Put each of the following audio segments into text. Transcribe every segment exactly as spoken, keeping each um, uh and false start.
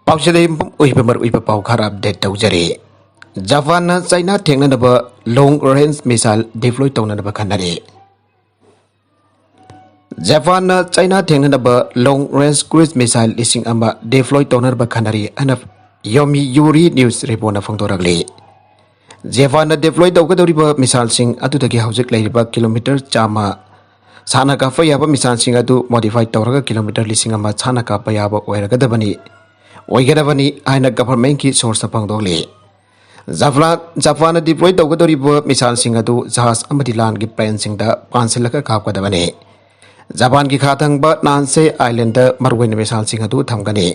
ꯄꯥꯎꯆꯦꯗ ꯌꯨꯝꯐꯝ ꯑꯣꯏꯕ ꯃꯔꯨꯑꯣꯏꯕ ꯄꯥꯎ ꯈꯔ ꯑꯞꯗꯦꯠ ꯇꯧꯖꯔꯤ꯫ ꯖꯄꯥꯟꯅ ꯆꯥꯏꯅꯥ ꯊꯦꯡꯅꯅꯕ ꯂꯣꯡ ꯔꯦꯟꯖ ꯃꯤꯁꯥꯏꯜ ꯗꯤꯄ꯭ꯂꯣꯏ ꯇꯧꯅꯅꯕ ꯈꯟꯅꯔꯤ꯫ ꯖꯄꯥꯟꯅ ꯆꯥꯏꯅꯥ ꯊꯦꯡꯅꯅꯕ ꯂꯣꯡ ꯔꯦꯟꯖ ꯀ꯭ꯔꯨꯏꯖ ꯃꯤꯁꯥꯏꯜ ꯂꯤꯁꯤꯡ ꯑꯃ ꯗꯤꯄ꯭ꯂꯣꯏ ꯇꯧꯅꯅꯕ ꯈꯟꯅꯔꯤ ꯍꯥꯏꯅ ꯌꯣꯃꯤ ꯌꯨꯔꯤ ꯅ꯭ꯌꯨꯁ ꯔꯤꯄꯣꯔꯠꯅ ꯐꯣꯡꯗꯣꯔꯛꯂꯤ꯫ ꯖꯄꯥꯟꯅ ꯗꯤꯄ꯭ꯂꯣꯏ ꯇꯧꯒꯗꯧꯔꯤꯕ ꯃꯤꯁꯥꯏꯜꯁꯤꯡ ꯑꯗꯨꯗꯒꯤ ꯍꯧꯖꯤꯛ ꯂꯩꯔꯤꯕ ꯀꯤꯂꯣꯃꯤꯇꯔ ꯆꯥꯝꯃ ꯁꯥꯡꯅ ꯀꯥꯞꯄ ꯌꯥꯕ ꯃꯤꯁꯥꯏꯜꯁꯤꯡ ꯑꯗꯨ ꯃꯣꯗꯤꯐꯥꯏ ꯇꯧꯔꯒ ꯀꯤꯂꯣꯃꯤꯇꯔ ꯂꯤꯁꯤꯡ ꯑꯃ ꯁꯥꯡꯅ ꯀꯥꯞꯄ ꯌꯥꯕ ꯑꯣꯏꯔꯒꯗꯕꯅꯤ, ꯑꯣꯏꯒꯗꯕꯅꯤ ꯍꯥꯏꯅ ꯒꯚꯔꯟꯃꯦꯟꯠꯀꯤ ꯁꯣꯔꯁꯇ ꯐꯣꯡꯗꯣꯛꯂꯤ꯫ ꯖꯄꯥꯟ, ꯖꯄꯥꯟꯅ ꯗꯤꯄ꯭ꯂꯣꯏ ꯇꯧꯒꯗꯧꯔꯤꯕ ꯃꯤꯁꯥꯏꯜꯁꯤꯡ ꯑꯗꯨ ꯖꯍꯥꯖ ꯑꯃꯗꯤ ꯂꯥꯟꯒꯤ ꯄ꯭ꯂꯦꯟꯁꯤꯡꯗ ꯄꯥꯟꯁꯤꯜꯂꯒ ꯀꯥꯞꯀꯗꯕꯅꯤ꯫ ꯖꯄꯥꯟꯒꯤ ꯈꯥ ꯊꯪꯕ ꯅꯥꯟꯁꯦ ꯑꯥꯏꯂꯦꯟꯗ ꯃꯔꯨꯑꯣꯏꯅ ꯃꯤꯁꯥꯏꯜꯁꯤꯡ ꯑꯗꯨ ꯊꯝꯒꯅꯤ꯫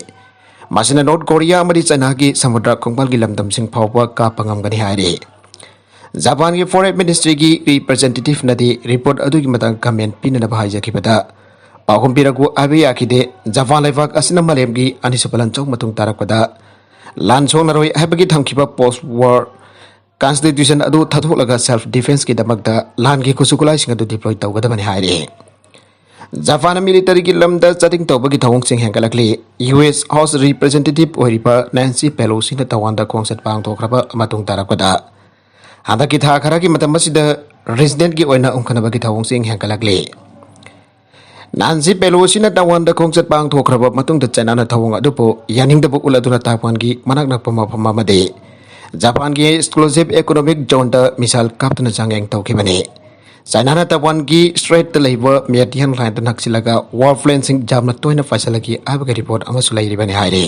ꯃꯁꯤꯅ ꯅꯣꯔꯠ ꯀꯣꯔꯤꯌꯥ ꯑꯃꯗꯤ ꯆꯥꯏꯅꯥꯒꯤ ꯁꯃꯨꯗ꯭ꯔ ꯈꯣꯡꯕꯥꯜꯒꯤ ꯂꯝꯗꯝꯁꯤꯡ ꯐꯥꯎꯕ ꯀꯥꯞꯄ ꯉꯝꯒꯅꯤ ꯍꯥꯏꯔꯤ꯫ ꯖꯄꯥꯟꯒꯤ ꯐꯣꯔꯦꯟ ꯃꯤꯅꯤꯁꯇ꯭ꯔꯤꯒꯤ ꯔꯤꯄ꯭ꯔꯖꯦꯟꯇꯦꯇꯤꯚꯅꯗꯤ ꯔꯤꯄꯣꯔꯠ ꯑꯗꯨꯒꯤ ꯃꯇꯥꯡꯗ ꯀꯃꯦꯟ ꯄꯤꯅꯅꯕ ꯍꯥꯏꯖꯈꯤꯕꯗ, ꯄꯥꯎꯈꯨꯝ ꯄꯤꯔꯛꯎ ꯍꯥꯏꯕ ꯌꯥꯈꯤꯗꯦ꯫ ꯖꯄꯥꯟ ꯂꯩꯕꯥꯛ ꯑꯁꯤꯅ ꯃꯥꯂꯦꯝꯒꯤ ꯑꯅꯤꯁꯨꯕ ꯂꯥꯟꯖꯥꯎ ꯃꯇꯨꯡ ꯇꯥꯔꯛꯄꯗ ꯂꯥꯟ ꯁꯣꯛꯅꯔꯣꯏ ꯍꯥꯏꯕꯒꯤ ꯊꯝꯈꯤꯕ ꯄꯣꯁ ꯋꯥꯔ ꯀꯟꯁꯇꯤꯇ꯭ꯌꯨꯁꯟ ꯑꯗꯨ ꯊꯥꯗꯣꯛꯂꯒ ꯁꯦꯜꯐ ꯗꯤꯐꯦꯟꯁꯀꯤꯗꯃꯛꯇ ꯂꯥꯟꯒꯤ ꯈꯨꯠꯁꯨ ꯈꯨꯠꯂꯥꯏꯁꯤꯡ ꯑꯗꯨ ꯗꯤꯄ꯭ꯂꯣꯏ ꯇꯧꯒꯗꯕꯅꯤ ꯍꯥꯏꯔꯤ꯫ ꯖꯄꯥꯟꯅ ꯃꯤꯂꯤꯇꯔꯤꯒꯤ ꯂꯝꯗ ꯆꯥꯗꯤꯡ ꯇꯧꯕꯒꯤ ꯊꯧꯑꯣꯡꯁꯤꯡ ꯍꯦꯟꯒꯠꯂꯛꯂꯤ꯫ ꯌꯨ ꯑꯦꯁ ꯍꯥꯎꯁ ꯔꯤꯄ꯭ꯔꯖꯦꯟꯇꯦꯇꯤꯚ ꯑꯣꯏꯔꯤꯕ ꯅꯦꯟꯁꯤ ꯄꯦꯂꯣꯁꯤꯅ ꯇꯥꯏꯋꯥꯟꯗ ꯈꯣꯡꯆꯠ ꯄꯥꯡꯊꯣꯛꯈ꯭ꯔꯕ ꯃꯇꯨꯡ ꯇꯥꯔꯛꯄꯗ, ꯍꯟꯗꯛꯀꯤ ꯊꯥ ꯈꯔꯒꯤ ꯃꯇꯝ ꯑꯁꯤꯗ ꯔꯤꯖꯅꯦꯜꯒꯤ ꯑꯣꯏꯅ ꯎꯪꯈꯠꯅꯕꯒꯤ ꯊꯧꯑꯣꯡꯁꯤꯡ ꯍꯦꯟꯒꯠꯂꯛꯂꯤ꯫ ꯅꯥꯟꯁꯤ ꯄꯦꯂꯣꯁꯤꯅ ꯇꯥꯏꯋꯥꯟꯗ ꯈꯣꯡꯆꯠ ꯄꯥꯡꯊꯣꯛꯈ꯭ꯔꯕ ꯃꯇꯨꯡꯗ ꯆꯥꯏꯅꯥꯅ ꯊꯧꯑꯣꯡ ꯑꯗꯨꯕꯨ ꯌꯥꯅꯤꯡꯗꯕ ꯎꯠꯂꯗꯨꯅ ꯇꯥꯏꯋꯥꯟꯒꯤ ꯃꯅꯥꯛ ꯅꯛꯄ ꯃꯐꯝ ꯑꯃꯗꯤ ꯖꯄꯥꯟꯒꯤ ꯑꯦꯛꯁꯀ꯭ꯂꯨꯁꯤꯚ ꯏꯀꯣꯅꯣꯃꯤꯛ ꯖꯣꯟꯗ ꯃꯤꯁꯥꯏꯜ ꯀꯥꯞꯇꯨꯅ ꯆꯥꯡꯌꯦꯡ ꯇꯧꯈꯤꯕꯅꯤ꯫ ꯆꯥꯏꯅꯥꯅ ꯇꯥꯏꯋꯥꯟꯒꯤ ꯁ꯭ꯇ꯭ꯔꯦꯠꯇ ꯂꯩꯕ ꯃꯦꯗꯤꯌꯟ ꯂꯥꯏꯟꯗ ꯅꯛꯁꯤꯜꯂꯒ ꯋꯥꯔ ꯄ꯭ꯂꯦꯟꯁꯤꯡ ꯌꯥꯝꯅ ꯇꯣꯏꯅ ꯄꯥꯏꯁꯤꯜꯂꯛꯈꯤ ꯍꯥꯏꯕꯒꯤ ꯔꯤꯄꯣꯔꯠ ꯑꯃꯁꯨ ꯂꯩꯔꯤꯕꯅꯤ ꯍꯥꯏꯔꯤ꯫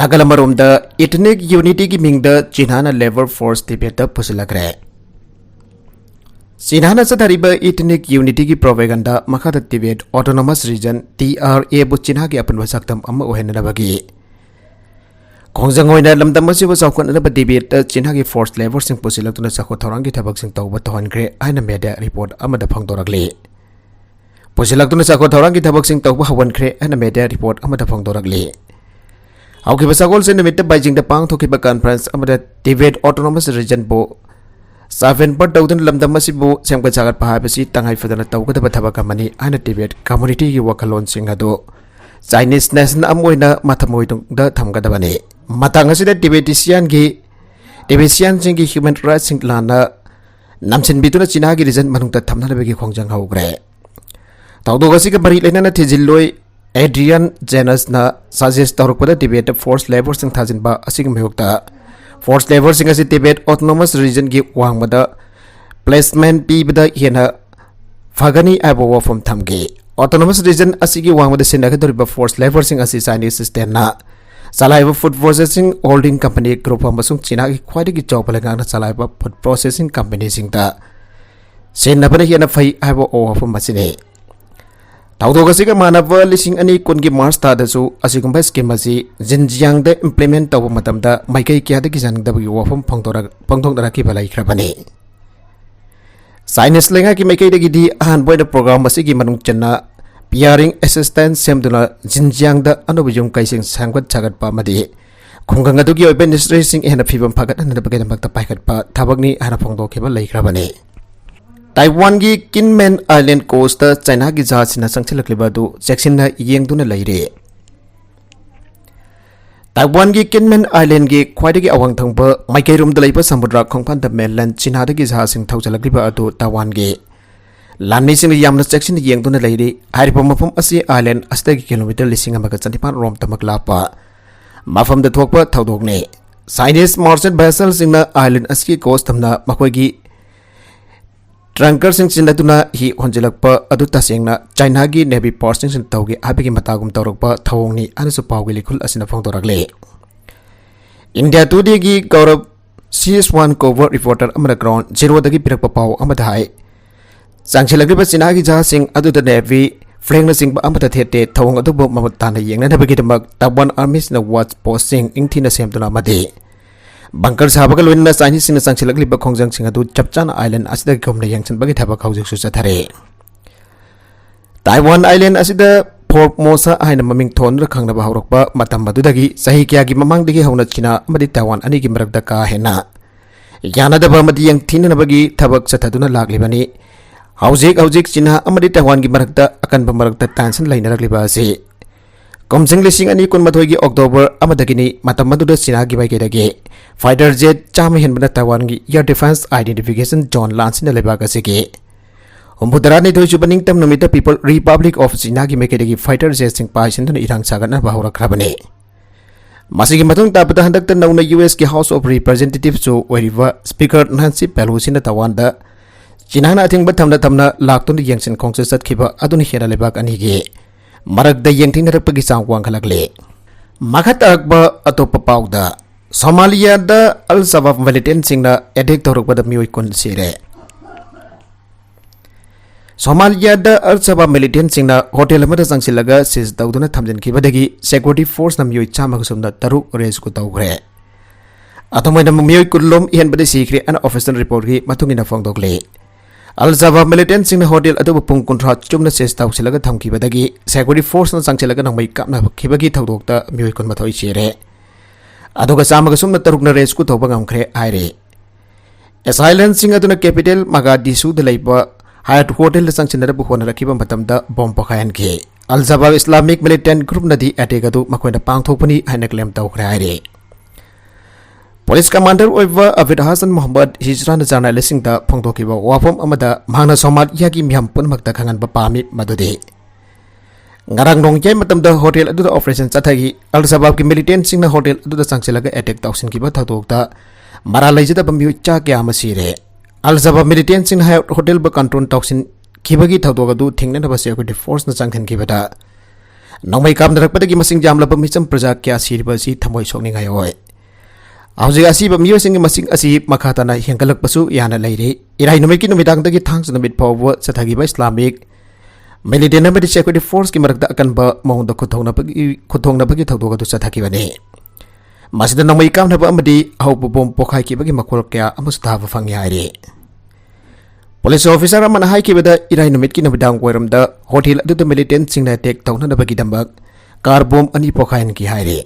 ꯅꯥꯒꯥꯂꯦꯟ ꯑꯃꯔꯣꯝꯗ ꯏꯊꯅꯤꯛ ꯌꯨꯅꯤꯇꯤꯒꯤ ꯃꯤꯡꯗ ꯆꯤꯅꯥꯅ ꯂꯦꯕꯔ ꯐꯣꯔꯁ ꯇꯤꯕꯦꯠꯇ ꯄꯨꯁꯤꯜꯂꯛꯈ꯭ꯔꯦ꯫ ꯆꯤꯅꯥꯅ ꯆꯠꯊꯔꯤꯕ ꯏꯊꯅꯤꯛ ꯌꯨꯅꯤꯇꯤꯒꯤ ꯄ꯭ꯔꯣꯄꯦꯒꯟꯗꯥ ꯃꯈꯥꯗ Tibet autonomous region, T A R ꯆꯤꯅꯥꯒꯤ ꯑꯄꯨꯟꯕ ꯁꯛꯇꯝ ꯑꯃ ꯑꯣꯏꯍꯟꯅꯅꯕꯒꯤ ꯈꯣꯡꯖꯪ ꯑꯣꯏꯅ ꯂꯝꯗꯝ ꯑꯁꯤꯕꯨ ꯆꯥꯎꯈꯠꯅꯅꯕ ꯇꯤꯕꯦꯠꯇ ꯆꯤꯅꯥꯒꯤ ꯐꯣꯔꯁ ꯂꯦꯕꯔꯁꯤꯡ ꯄꯨꯁꯤꯜꯂꯛꯇꯨꯅ ꯆꯥꯎꯈꯠ ꯊꯧꯔꯥꯡꯒꯤ ꯊꯕꯛꯁꯤꯡ ꯇꯧꯕ ꯇꯧꯍꯟꯈ꯭ꯔꯦ ꯍꯥꯏꯅ ꯃꯦꯗꯤꯌꯥ ꯔꯤꯄꯣꯔꯠ ꯑꯃꯗ ꯐꯣꯡꯗꯣꯔꯛꯂꯤ꯫ ꯄꯨꯁꯤꯜꯂꯛꯇꯨꯅ ꯆꯥꯎꯈꯠ ꯊꯧꯔꯥꯡꯒꯤ ꯊꯕꯛꯁꯤꯡ ꯇꯧꯕ ꯍꯧꯍꯟꯈ꯭ꯔꯦ ꯍꯥꯏꯅ ꯃꯦꯗꯤꯌꯥ ꯔꯤꯄꯣꯔꯠ ꯑꯃꯗ ꯐꯣꯡꯗꯣꯔꯛꯂꯤ꯫ ꯍꯧꯈꯤꯕ ꯁꯒꯣꯜꯁꯦꯟ ꯅꯨꯃꯤꯠꯇ ꯕꯩꯖꯤꯡꯗ ꯄꯥꯡꯊꯣꯛꯈꯤꯕ ꯀꯟꯐꯔꯦꯟꯁ ꯑꯃꯗ ꯇꯤꯕꯦꯠ ꯑꯣꯇꯣꯅꯣꯃꯁ ꯔꯤꯖꯟꯕꯨ ꯁꯥꯚꯦꯟ ꯄꯔ ꯇꯧꯗꯨꯅ ꯂꯝꯗꯝ ꯑꯁꯤꯕꯨ ꯁꯦꯝꯒꯠ ꯁꯥꯒꯠꯄ ꯍꯥꯏꯕꯁꯤ ꯇꯉꯥꯏ ꯐꯗꯅ ꯇꯧꯒꯗꯕ ꯊꯕꯛ ꯑꯃꯅꯤ ꯍꯥꯏꯅ ꯇꯤꯕꯦꯠ ꯀꯝꯃꯨꯅꯤꯇꯤꯒꯤ ꯋꯥꯈꯜꯂꯣꯟꯁꯤꯡ ꯑꯗꯨ Chinese nation ꯑꯃ ꯑꯣꯏꯅ ꯃꯊꯃꯣꯏꯗ ꯊꯝꯒꯗꯕꯅꯤ꯫ ꯃꯇꯥꯡ ꯑꯁꯤꯗ ꯇꯤꯕꯦꯇꯤꯁꯤꯌꯥꯟꯒꯤ, ꯇꯤꯕꯦꯇꯤꯁꯤꯌꯥꯟꯁꯤꯡꯒꯤ human rightsꯁꯤꯡ ꯂꯥꯟꯅ ꯅꯝꯁꯤꯟꯕꯤꯗꯨꯅ ꯆꯤꯅꯥꯒꯤ region ꯃꯅꯨꯡꯗ ꯊꯝꯅꯅꯕꯒꯤ ꯈꯣꯡꯖꯪ ꯍꯧꯈ꯭ꯔꯦ꯫ ꯊꯧꯗꯣꯛ ꯑꯁꯤꯒ ꯃꯔꯤ ꯂꯩꯅꯅ ꯊꯤꯖꯤꯜꯂꯣꯏ ꯑꯦꯗ꯭ꯔꯤꯌꯥꯟ ꯖꯦꯅꯁꯅ suggest ꯇꯧꯔꯛꯄꯗ ꯇꯤꯕꯦꯠꯇ forced labourꯁꯤꯡ ꯊꯥꯖꯤꯟꯕ ꯑꯁꯤꯒꯤ ꯃꯥꯌꯣꯛꯇ forced labourꯁꯤꯡ ꯑꯁꯤ ꯇꯤꯕꯦꯠ autonomous regionꯒꯤ ꯋꯥꯡꯃꯗ placement ꯄꯤꯕꯗ ꯍꯦꯟꯅ ꯐꯒꯅꯤ ꯍꯥꯏꯕ ꯋꯥꯐꯝ ꯊꯝꯈꯤ꯫ Autonomous region ꯑꯁꯤꯒꯤ ꯋꯥꯡꯃꯗ ꯁꯤꯟꯅꯒꯗꯧꯔꯤꯕ forced labourꯁꯤꯡ ꯑꯁꯤ Chinese stateꯅ ꯆꯂꯥꯏꯕ food processing holding company group ꯑꯃꯁꯨꯡ ꯆꯤꯅꯥꯒꯤ ꯈ꯭ꯋꯥꯏꯗꯒꯤ ꯆꯥꯎꯕ ꯂꯩꯉꯥꯛꯅ ꯆꯂꯥꯏꯕ food processing companyꯁꯤꯡꯗ ꯁꯤꯟꯅꯕꯅ ꯍꯦꯟꯅ ꯐꯩ ꯍꯥꯏꯕ ꯋꯥꯐꯝ ꯑꯁꯤꯅꯤ꯫ ꯊꯧꯗꯣꯛ ꯑꯁꯤꯒ ꯃꯥꯟꯅꯕ ꯂꯤꯁꯤꯡ ꯑꯅꯤ ꯀꯨꯟꯒꯤ March ꯊꯥꯗꯁꯨ ꯑꯁꯤꯒꯨꯝꯕ scheme ꯑꯁꯤ ꯖꯤꯟꯖꯤꯌꯥꯡꯗ implement ꯇꯧꯕ ꯃꯇꯝꯗ ꯃꯥꯏꯀꯩ ꯀꯌꯥꯗꯒꯤ ꯌꯥꯅꯤꯡꯗꯕꯒꯤ ꯋꯥꯐꯝ ꯐꯣꯡꯗꯣꯔꯛ-, ꯐꯣꯡꯗꯣꯛꯅꯔꯛꯈꯤꯕ ꯂꯩꯈ꯭ꯔꯕꯅꯤ꯫ Chinese ꯂꯩꯉꯥꯛꯀꯤ ꯃꯥꯏꯀꯩꯗꯒꯤꯗꯤ ꯑꯍꯥꯟꯕ ꯑꯣꯏꯅ program ꯑꯁꯤꯒꯤ ꯃꯅꯨꯡ ꯆꯟꯅ peering assistance ꯁꯦꯝꯗꯨꯅ ꯖꯤꯟꯖꯤꯌꯥꯡꯗ ꯑꯅꯧꯕ ꯌꯨꯝ ꯀꯩꯁꯤꯡ ꯁꯦꯝꯒꯠ ꯁꯥꯒꯠꯄ ꯑꯃꯗꯤ ꯈꯨꯡꯒꯪ ꯑꯗꯨꯒꯤ ꯑꯣꯏꯕ industryꯁꯤꯡ ꯍꯦꯟꯅ ꯐꯤꯕꯝ ꯐꯒꯠꯍꯟꯅꯕꯒꯤꯗꯃꯛꯇ ꯄꯥꯏꯈꯠꯄ ꯊꯕꯛꯅꯤ ꯍꯥꯏꯅ ꯐꯣꯡꯗꯣꯛꯈꯤꯕ ꯂꯩꯈ꯭ꯔꯕꯅꯤ꯫ ꯇꯥꯏꯋꯥꯟꯒꯤ Kinmen Island coastꯇ ꯆꯥꯏꯅꯥꯒꯤ ꯖꯍꯥꯖꯁꯤꯡꯅ ꯆꯪꯁꯤꯜꯂꯛꯂꯤꯕ ꯑꯗꯨ ꯆꯦꯛꯁꯤꯟꯅ ꯌꯦꯡꯗꯨꯅ ꯂꯩꯔꯤ꯫ ꯇꯥꯏꯋꯥꯟꯒꯤ Kinmen Islandꯒꯤ ꯈ꯭ꯋꯥꯏꯗꯒꯤ ꯑꯋꯥꯡ ꯊꯪꯕ ꯃꯥꯏꯀꯩꯔꯣꯝꯗ ꯂꯩꯕ ꯁꯃꯨꯗ꯭ꯔ ꯈꯣꯡꯐꯥꯟꯗ mainland ꯆꯤꯅꯥꯗꯒꯤ ꯖꯍꯥꯖꯁꯤꯡ ꯊꯧꯖꯤꯜꯂꯛꯂꯤꯕ ꯑꯗꯨ ꯇꯥꯏꯋꯥꯟꯒꯤ ꯂꯥꯟꯃꯤꯁꯤꯡꯅ ꯌꯥꯝꯅ ꯆꯦꯛꯁꯤꯟꯅ ꯌꯦꯡꯗꯨꯅ ꯂꯩꯔꯤ꯫ ꯍꯥꯏꯔꯤꯕ ꯃꯐꯝ ꯑꯁꯤ island ꯑꯁꯤꯗꯒꯤ kilometre ꯂꯤꯁꯤꯡ ꯑꯃꯒ ꯆꯅꯤꯄꯥꯟ ꯔꯣꯝꯇꯃꯛ ꯂꯥꯞꯄ ꯃꯐꯝꯗ ꯊꯣꯛꯄ ꯊꯧꯗꯣꯛꯅꯤ꯫ Chinese merchant vesselꯁꯤꯡꯅ island ꯑꯁꯤꯒꯤ coast ꯊꯝꯅ ꯃꯈꯣꯏꯒꯤ tankerꯁꯤꯡ ꯆꯤꯟꯅꯗꯨꯅ ꯍꯤ ꯍꯣꯟꯖꯤꯜꯂꯛꯄ ꯑꯗꯨ ꯇꯁꯦꯡꯅ ꯆꯥꯏꯅꯥꯒꯤ navy forceꯁꯤꯡꯅ ꯇꯧꯈꯤ ꯍꯥꯏꯕꯒꯤ ꯃꯇꯥꯒꯨꯝ ꯇꯧꯔꯛꯄ ꯊꯧꯑꯣꯡꯅꯤ ꯍꯥꯏꯅꯁꯨ ꯄꯥꯎꯒꯤ ꯂꯤꯈꯨꯜ ꯑꯁꯤꯅ ꯐꯣꯡꯗꯣꯔꯛꯂꯤ꯫ India Todayꯒꯤ ꯒꯧꯔꯕ C Swan cover reporter ꯑꯃꯅ ground zeroꯗꯒꯤ ꯄꯤꯔꯛꯄ ꯄꯥꯎ ꯑꯃꯗ ꯍꯥꯏ, ꯆꯪꯁꯤꯜꯂꯛꯂꯤꯕ ꯆꯤꯅꯥꯒꯤ ꯖꯍꯥꯖꯁꯤꯡ ꯑꯗꯨꯗ navy flagꯅꯆꯤꯡꯕ ꯑꯃꯠꯇ ꯊꯦꯠꯇꯦ꯫ ꯊꯧꯑꯣꯡ ꯑꯗꯨꯕꯨ ꯃꯃꯨꯠ ꯇꯥꯅ ꯌꯦꯡꯅꯅꯕꯒꯤꯗꯃꯛ Taiwan Armyꯁꯤꯡꯅ watch postꯁꯤꯡ ꯅꯤꯡꯊꯤꯅ ꯁꯦꯝꯗꯨꯅ ꯑꯃꯗꯤ bunker ꯁꯥꯕꯒ ꯂꯣꯏꯅꯅ Chineseꯁꯤꯡꯅ ꯆꯪꯁꯤꯜꯂꯛꯂꯤꯕ ꯈꯣꯡꯖꯪꯁꯤꯡ ꯑꯗꯨ ꯆꯞ ꯆꯥꯅ island ꯑꯁꯤꯗꯒꯤ ꯀꯨꯝꯅ ꯌꯦꯡꯁꯤꯟꯕꯒꯤ ꯊꯕꯛ ꯍꯧꯖꯤꯛꯁꯨ ꯆꯠꯊꯔꯤ꯫ Taiwan Island ꯑꯁꯤꯗ Formosa ꯍꯥꯏꯅ ꯃꯃꯤꯡ ꯊꯣꯟꯗꯨꯅ ꯈꯪꯅꯕ ꯍꯧꯔꯛꯄ ꯃꯇꯝ ꯑꯗꯨꯗꯒꯤ ꯆꯍꯤ ꯀꯌꯥꯒꯤ ꯃꯃꯥꯡꯗꯒꯤ ꯍꯧꯅ ꯆꯤꯅꯥ ꯑꯃꯗꯤ ꯇꯥꯏꯋꯥꯟ ꯑꯅꯤꯒꯤ ꯃꯔꯛꯇ ꯀꯥ ꯍꯦꯟꯅ ꯌꯥꯅꯗꯕ ꯑꯃꯗꯤ ꯌꯦꯡꯊꯤꯅꯅꯕꯒꯤ ꯊꯕꯛ ꯆꯠꯊꯗꯨꯅ ꯂꯥꯛꯂꯤꯕꯅꯤ꯫ ꯍꯧꯖꯤꯛ ꯍꯧꯖꯤꯛ ꯆꯤꯅꯥ ꯑꯃꯗꯤ ꯇꯥꯏꯋꯥꯟꯒꯤ ꯃꯔꯛꯇ ꯑꯀꯟꯕ ꯃꯔꯛꯇ tension ꯂꯩꯅꯔꯛꯂꯤꯕ ꯑꯁꯤ ꯀꯨꯝꯖꯤꯡ ꯂꯤꯁꯤꯡ ꯑꯅꯤ ꯀꯨꯟꯃꯥꯊꯣꯏꯒꯤ October ꯑꯃꯗꯒꯤꯅꯤ꯫ ꯃꯇꯝ ꯑꯗꯨꯗ ꯆꯤꯅꯥꯒꯤ ꯃꯥꯏꯀꯩꯗꯒꯤ fighter jet ꯆꯥꯝꯃ ꯍꯦꯟꯕꯅ Taiwanꯒꯤ air defence identification zone ꯂꯥꯟꯁꯤꯟꯅ ꯂꯩꯕꯥꯛ ꯑꯁꯤꯒꯤ ꯍꯨꯝꯐꯨꯇꯔꯥꯅꯤꯊꯣꯏ ꯁꯨꯕ ꯅꯤꯡꯇꯝ ꯅꯨꯃꯤꯠꯇ People Republic of Chinaꯒꯤ ꯃꯥꯏꯀꯩꯗꯒꯤ fighter jetꯁꯤꯡ ꯄꯥꯏꯁꯤꯟꯗꯨꯅ ꯏꯔꯥꯡ ꯁꯥꯒꯠꯅꯕ ꯍꯧꯔꯛꯈ꯭ꯔꯕꯅꯤ꯫ ꯃꯁꯤꯒꯤ ꯃꯇꯨꯡ ꯇꯥꯕꯗ ꯍꯟꯗꯛꯇ ꯅꯧꯅ USꯀꯤ House of Representativeꯁꯨ ꯑꯣꯏꯔꯤꯕ Speaker Nancy Pelosiꯅ Taiwanꯗ ꯆꯤꯅꯥꯅ ꯑꯊꯤꯡꯕ ꯊꯝꯅ ꯊꯝꯅ ꯂꯥꯛꯇꯨꯅ ꯌꯦꯡꯁꯤꯟ ꯈꯣꯡꯆꯠ ꯆꯠꯈꯤꯕ ꯑꯗꯨꯅ ꯍꯦꯟꯅ ꯂꯩꯕꯥꯛ ꯑꯅꯤꯒꯤ ꯃꯔꯛꯇ ꯌꯦꯡꯊꯤꯅꯔꯛꯄꯒꯤ ꯆꯥꯡ ꯋꯥꯡꯈꯠꯂꯛꯂꯤ꯫ ꯃꯈꯥ ꯇꯥꯔꯛꯄ ꯑꯇꯣꯞꯄ ꯄꯥꯎꯗ, ꯁꯣꯃꯥꯂꯤꯌꯥꯗ Al Shabaab militantꯁꯤꯡꯅ attack ꯇꯧꯔꯛꯄꯗ ꯃꯤꯑꯣꯏ ꯀꯨꯟ ꯁꯤꯔꯦ꯫ ꯁꯣꯃꯥꯂꯤꯌꯥꯗ Al Shabaab militantꯁꯤꯡꯅ hotel ꯑꯃꯗ ꯆꯪꯁꯤꯜꯂꯒ seize ꯇꯧꯗꯨꯅ ꯊꯝꯖꯤꯟꯈꯤꯕꯗꯒꯤ security forceꯅ ꯃꯤꯑꯣꯏ ꯆꯥꯝꯃꯒ ꯁꯨꯞꯅ ꯇꯔꯨꯛ rescue ꯇꯧꯈ꯭ꯔꯦ꯫ ꯑꯗꯨꯝ ꯑꯣꯏꯅꯃꯛ ꯃꯤꯑꯣꯏ ꯀꯨꯟ ꯂꯣꯝ ꯏꯍꯟꯕꯗ ꯁꯤꯈ꯭ꯔꯦ ꯑꯅ official reportꯀꯤ ꯃꯇꯨꯡ ꯏꯟꯅ ꯐꯣꯡꯗꯣꯛꯂꯤ꯫ Al Shabaab militantꯁꯤꯡꯅ hotel ꯑꯗꯨꯕꯨ ꯄꯨꯡ ꯀꯨꯟꯊ꯭ꯔꯥ ꯆꯨꯞꯅ seize ꯇꯧꯁꯤꯜꯂꯒ ꯊꯝꯈꯤꯕꯗꯒꯤ security forceꯅ ꯆꯪꯁꯤꯜꯂꯒ ꯅꯣꯡꯃꯩ ꯀꯥꯞꯅꯈꯤꯕꯒꯤ ꯊꯧꯗꯣꯛꯇ ꯃꯤꯑꯣꯏ ꯀꯨꯟꯃꯥꯊꯣꯏ ꯁꯤꯔꯦ꯫ ꯑꯗꯨꯒ ꯆꯥꯝꯃꯒ ꯁꯨꯞꯅ ꯇꯔꯨꯛꯅ rescue ꯇꯧꯕ ꯉꯝꯈ꯭ꯔꯦ ꯍꯥꯏꯔꯤ꯫ Assailantꯁꯤꯡ ꯑꯗꯨꯅ capital Mogadishuꯗ ꯂꯩꯕ Hyatt hotelꯗ ꯆꯪꯁꯤꯟꯅꯅꯕ ꯍꯣꯠꯅꯔꯛꯈꯤꯕ ꯃꯇꯝꯗ bomb ꯄꯣꯈꯥꯏꯍꯟꯈꯤ꯫ Al Shabaab Islamic militant groupꯅꯗꯤ attack ꯑꯗꯨ ꯃꯈꯣꯏꯅ ꯄꯥꯡꯊꯣꯛꯄꯅꯤ ꯍꯥꯏꯅ claim ꯇꯧꯈ꯭ꯔꯦ ꯍꯥꯏꯔꯤ꯫ Police commander ꯑꯣꯏꯕ Abid Hassan Mohammed Hijraꯅ journalistꯁꯤꯡꯗ ꯐꯣꯡꯗꯣꯛꯈꯤꯕ ꯋꯥꯐꯝ ꯑꯃꯗ ꯃꯍꯥꯛꯅ ꯁꯣꯃꯥꯂꯤꯌꯥꯒꯤ ꯃꯤꯌꯥꯝ ꯄꯨꯝꯅꯃꯛꯇ ꯈꯪꯍꯟꯕ ꯄꯥꯝꯃꯤ, ꯃꯗꯨꯗꯤ ꯉꯔꯥꯡ ꯅꯣꯡꯌꯥꯏ ꯃꯇꯝꯗ hotel ꯑꯗꯨꯗ operation ꯆꯠꯊꯈꯤ꯫ Al Shabaabꯀꯤ militantꯁꯤꯡꯅ hotel ꯑꯗꯨꯗ ꯆꯪꯁꯤꯜꯂꯒ attack ꯇꯧꯁꯤꯟꯈꯤꯕ ꯊꯧꯗꯣꯛꯇ ꯃꯔꯥꯜ ꯂꯩꯖꯗꯕ ꯃꯤꯑꯣꯏ ꯆꯥ ꯀꯌꯥ ꯑꯃ ꯁꯤꯔꯦ꯫ Al Shabaab militantꯁꯤꯡꯅ Hyatt hotelꯕꯨ control ꯇꯧꯁꯤꯟꯈꯤꯕꯒꯤ ꯊꯧꯗꯣꯛ ꯑꯗꯨ ꯊꯤꯡꯅꯅꯕ security forceꯅ ꯆꯪꯁꯤꯟꯈꯤꯕꯗ ꯅꯣꯡꯃꯩ ꯀꯥꯞꯅꯔꯛꯄꯗꯒꯤ ꯃꯁꯤꯡ ꯌꯥꯝꯂꯕ ꯃꯤꯆꯝ ꯄ꯭ꯔꯖꯥ ꯀꯌꯥ ꯁꯤꯔꯤꯕ ꯑꯁꯤ ꯊꯃꯣꯏ ꯁꯣꯛꯅꯤꯡꯉꯥꯏ ꯑꯣꯏ꯫ ꯍꯧꯖꯤꯛ ꯑꯁꯤꯕ ꯃꯤꯑꯣꯏꯁꯤꯡꯒꯤ ꯃꯁꯤꯡ ꯑꯁꯤ ꯃꯈꯥ ꯇꯥꯅ ꯍꯦꯟꯒꯠꯂꯛꯄꯁꯨ ꯌꯥꯅ ꯂꯩꯔꯤ꯫ ꯏꯔꯥꯏ ꯅꯨꯃꯤꯠꯀꯤ ꯅꯨꯃꯤꯗꯥꯡꯗꯒꯤ ꯊꯥꯡꯖ ꯅꯨꯃꯤꯠ ꯐꯥꯎꯕ ꯆꯠꯊꯈꯤꯕ Islamic militant ꯑꯃꯗꯤ security forceꯀꯤ ꯃꯔꯛꯇ ꯑꯀꯟꯕ ꯃꯑꯣꯡꯗ ꯈꯨꯠꯊꯣꯛꯅꯕꯒꯤ, ꯈꯨꯠꯊꯣꯛꯅꯕꯒꯤ ꯊꯧꯗꯣꯛ ꯑꯗꯨ ꯆꯠꯊꯈꯤꯕꯅꯤ꯫ ꯃꯁꯤꯗ ꯅꯣꯡꯃꯩ ꯀꯥꯞꯅꯕ ꯑꯃꯗꯤ ꯑꯍꯧꯕ bomb ꯄꯣꯈꯥꯏꯈꯤꯕꯒꯤ ꯃꯈꯣꯜ ꯀꯌꯥ ꯑꯃꯁꯨ ꯇꯥꯕ ꯐꯪꯉꯤ ꯍꯥꯏꯔꯤ꯫ Police officer ꯑꯃꯅ ꯍꯥꯏꯈꯤꯕꯗ, ꯏꯔꯥꯏ ꯅꯨꯃꯤꯠꯀꯤ ꯅꯨꯃꯤꯗꯥꯡ ꯋꯥꯏꯔꯝꯗ hotel ꯑꯗꯨꯗ militantꯁꯤꯡꯅ attack ꯇꯧꯅꯅꯕꯒꯤꯗꯃꯛ car bomb ꯑꯅꯤ ꯄꯣꯈꯥꯏꯍꯟꯈꯤ ꯍꯥꯏꯔꯤ꯫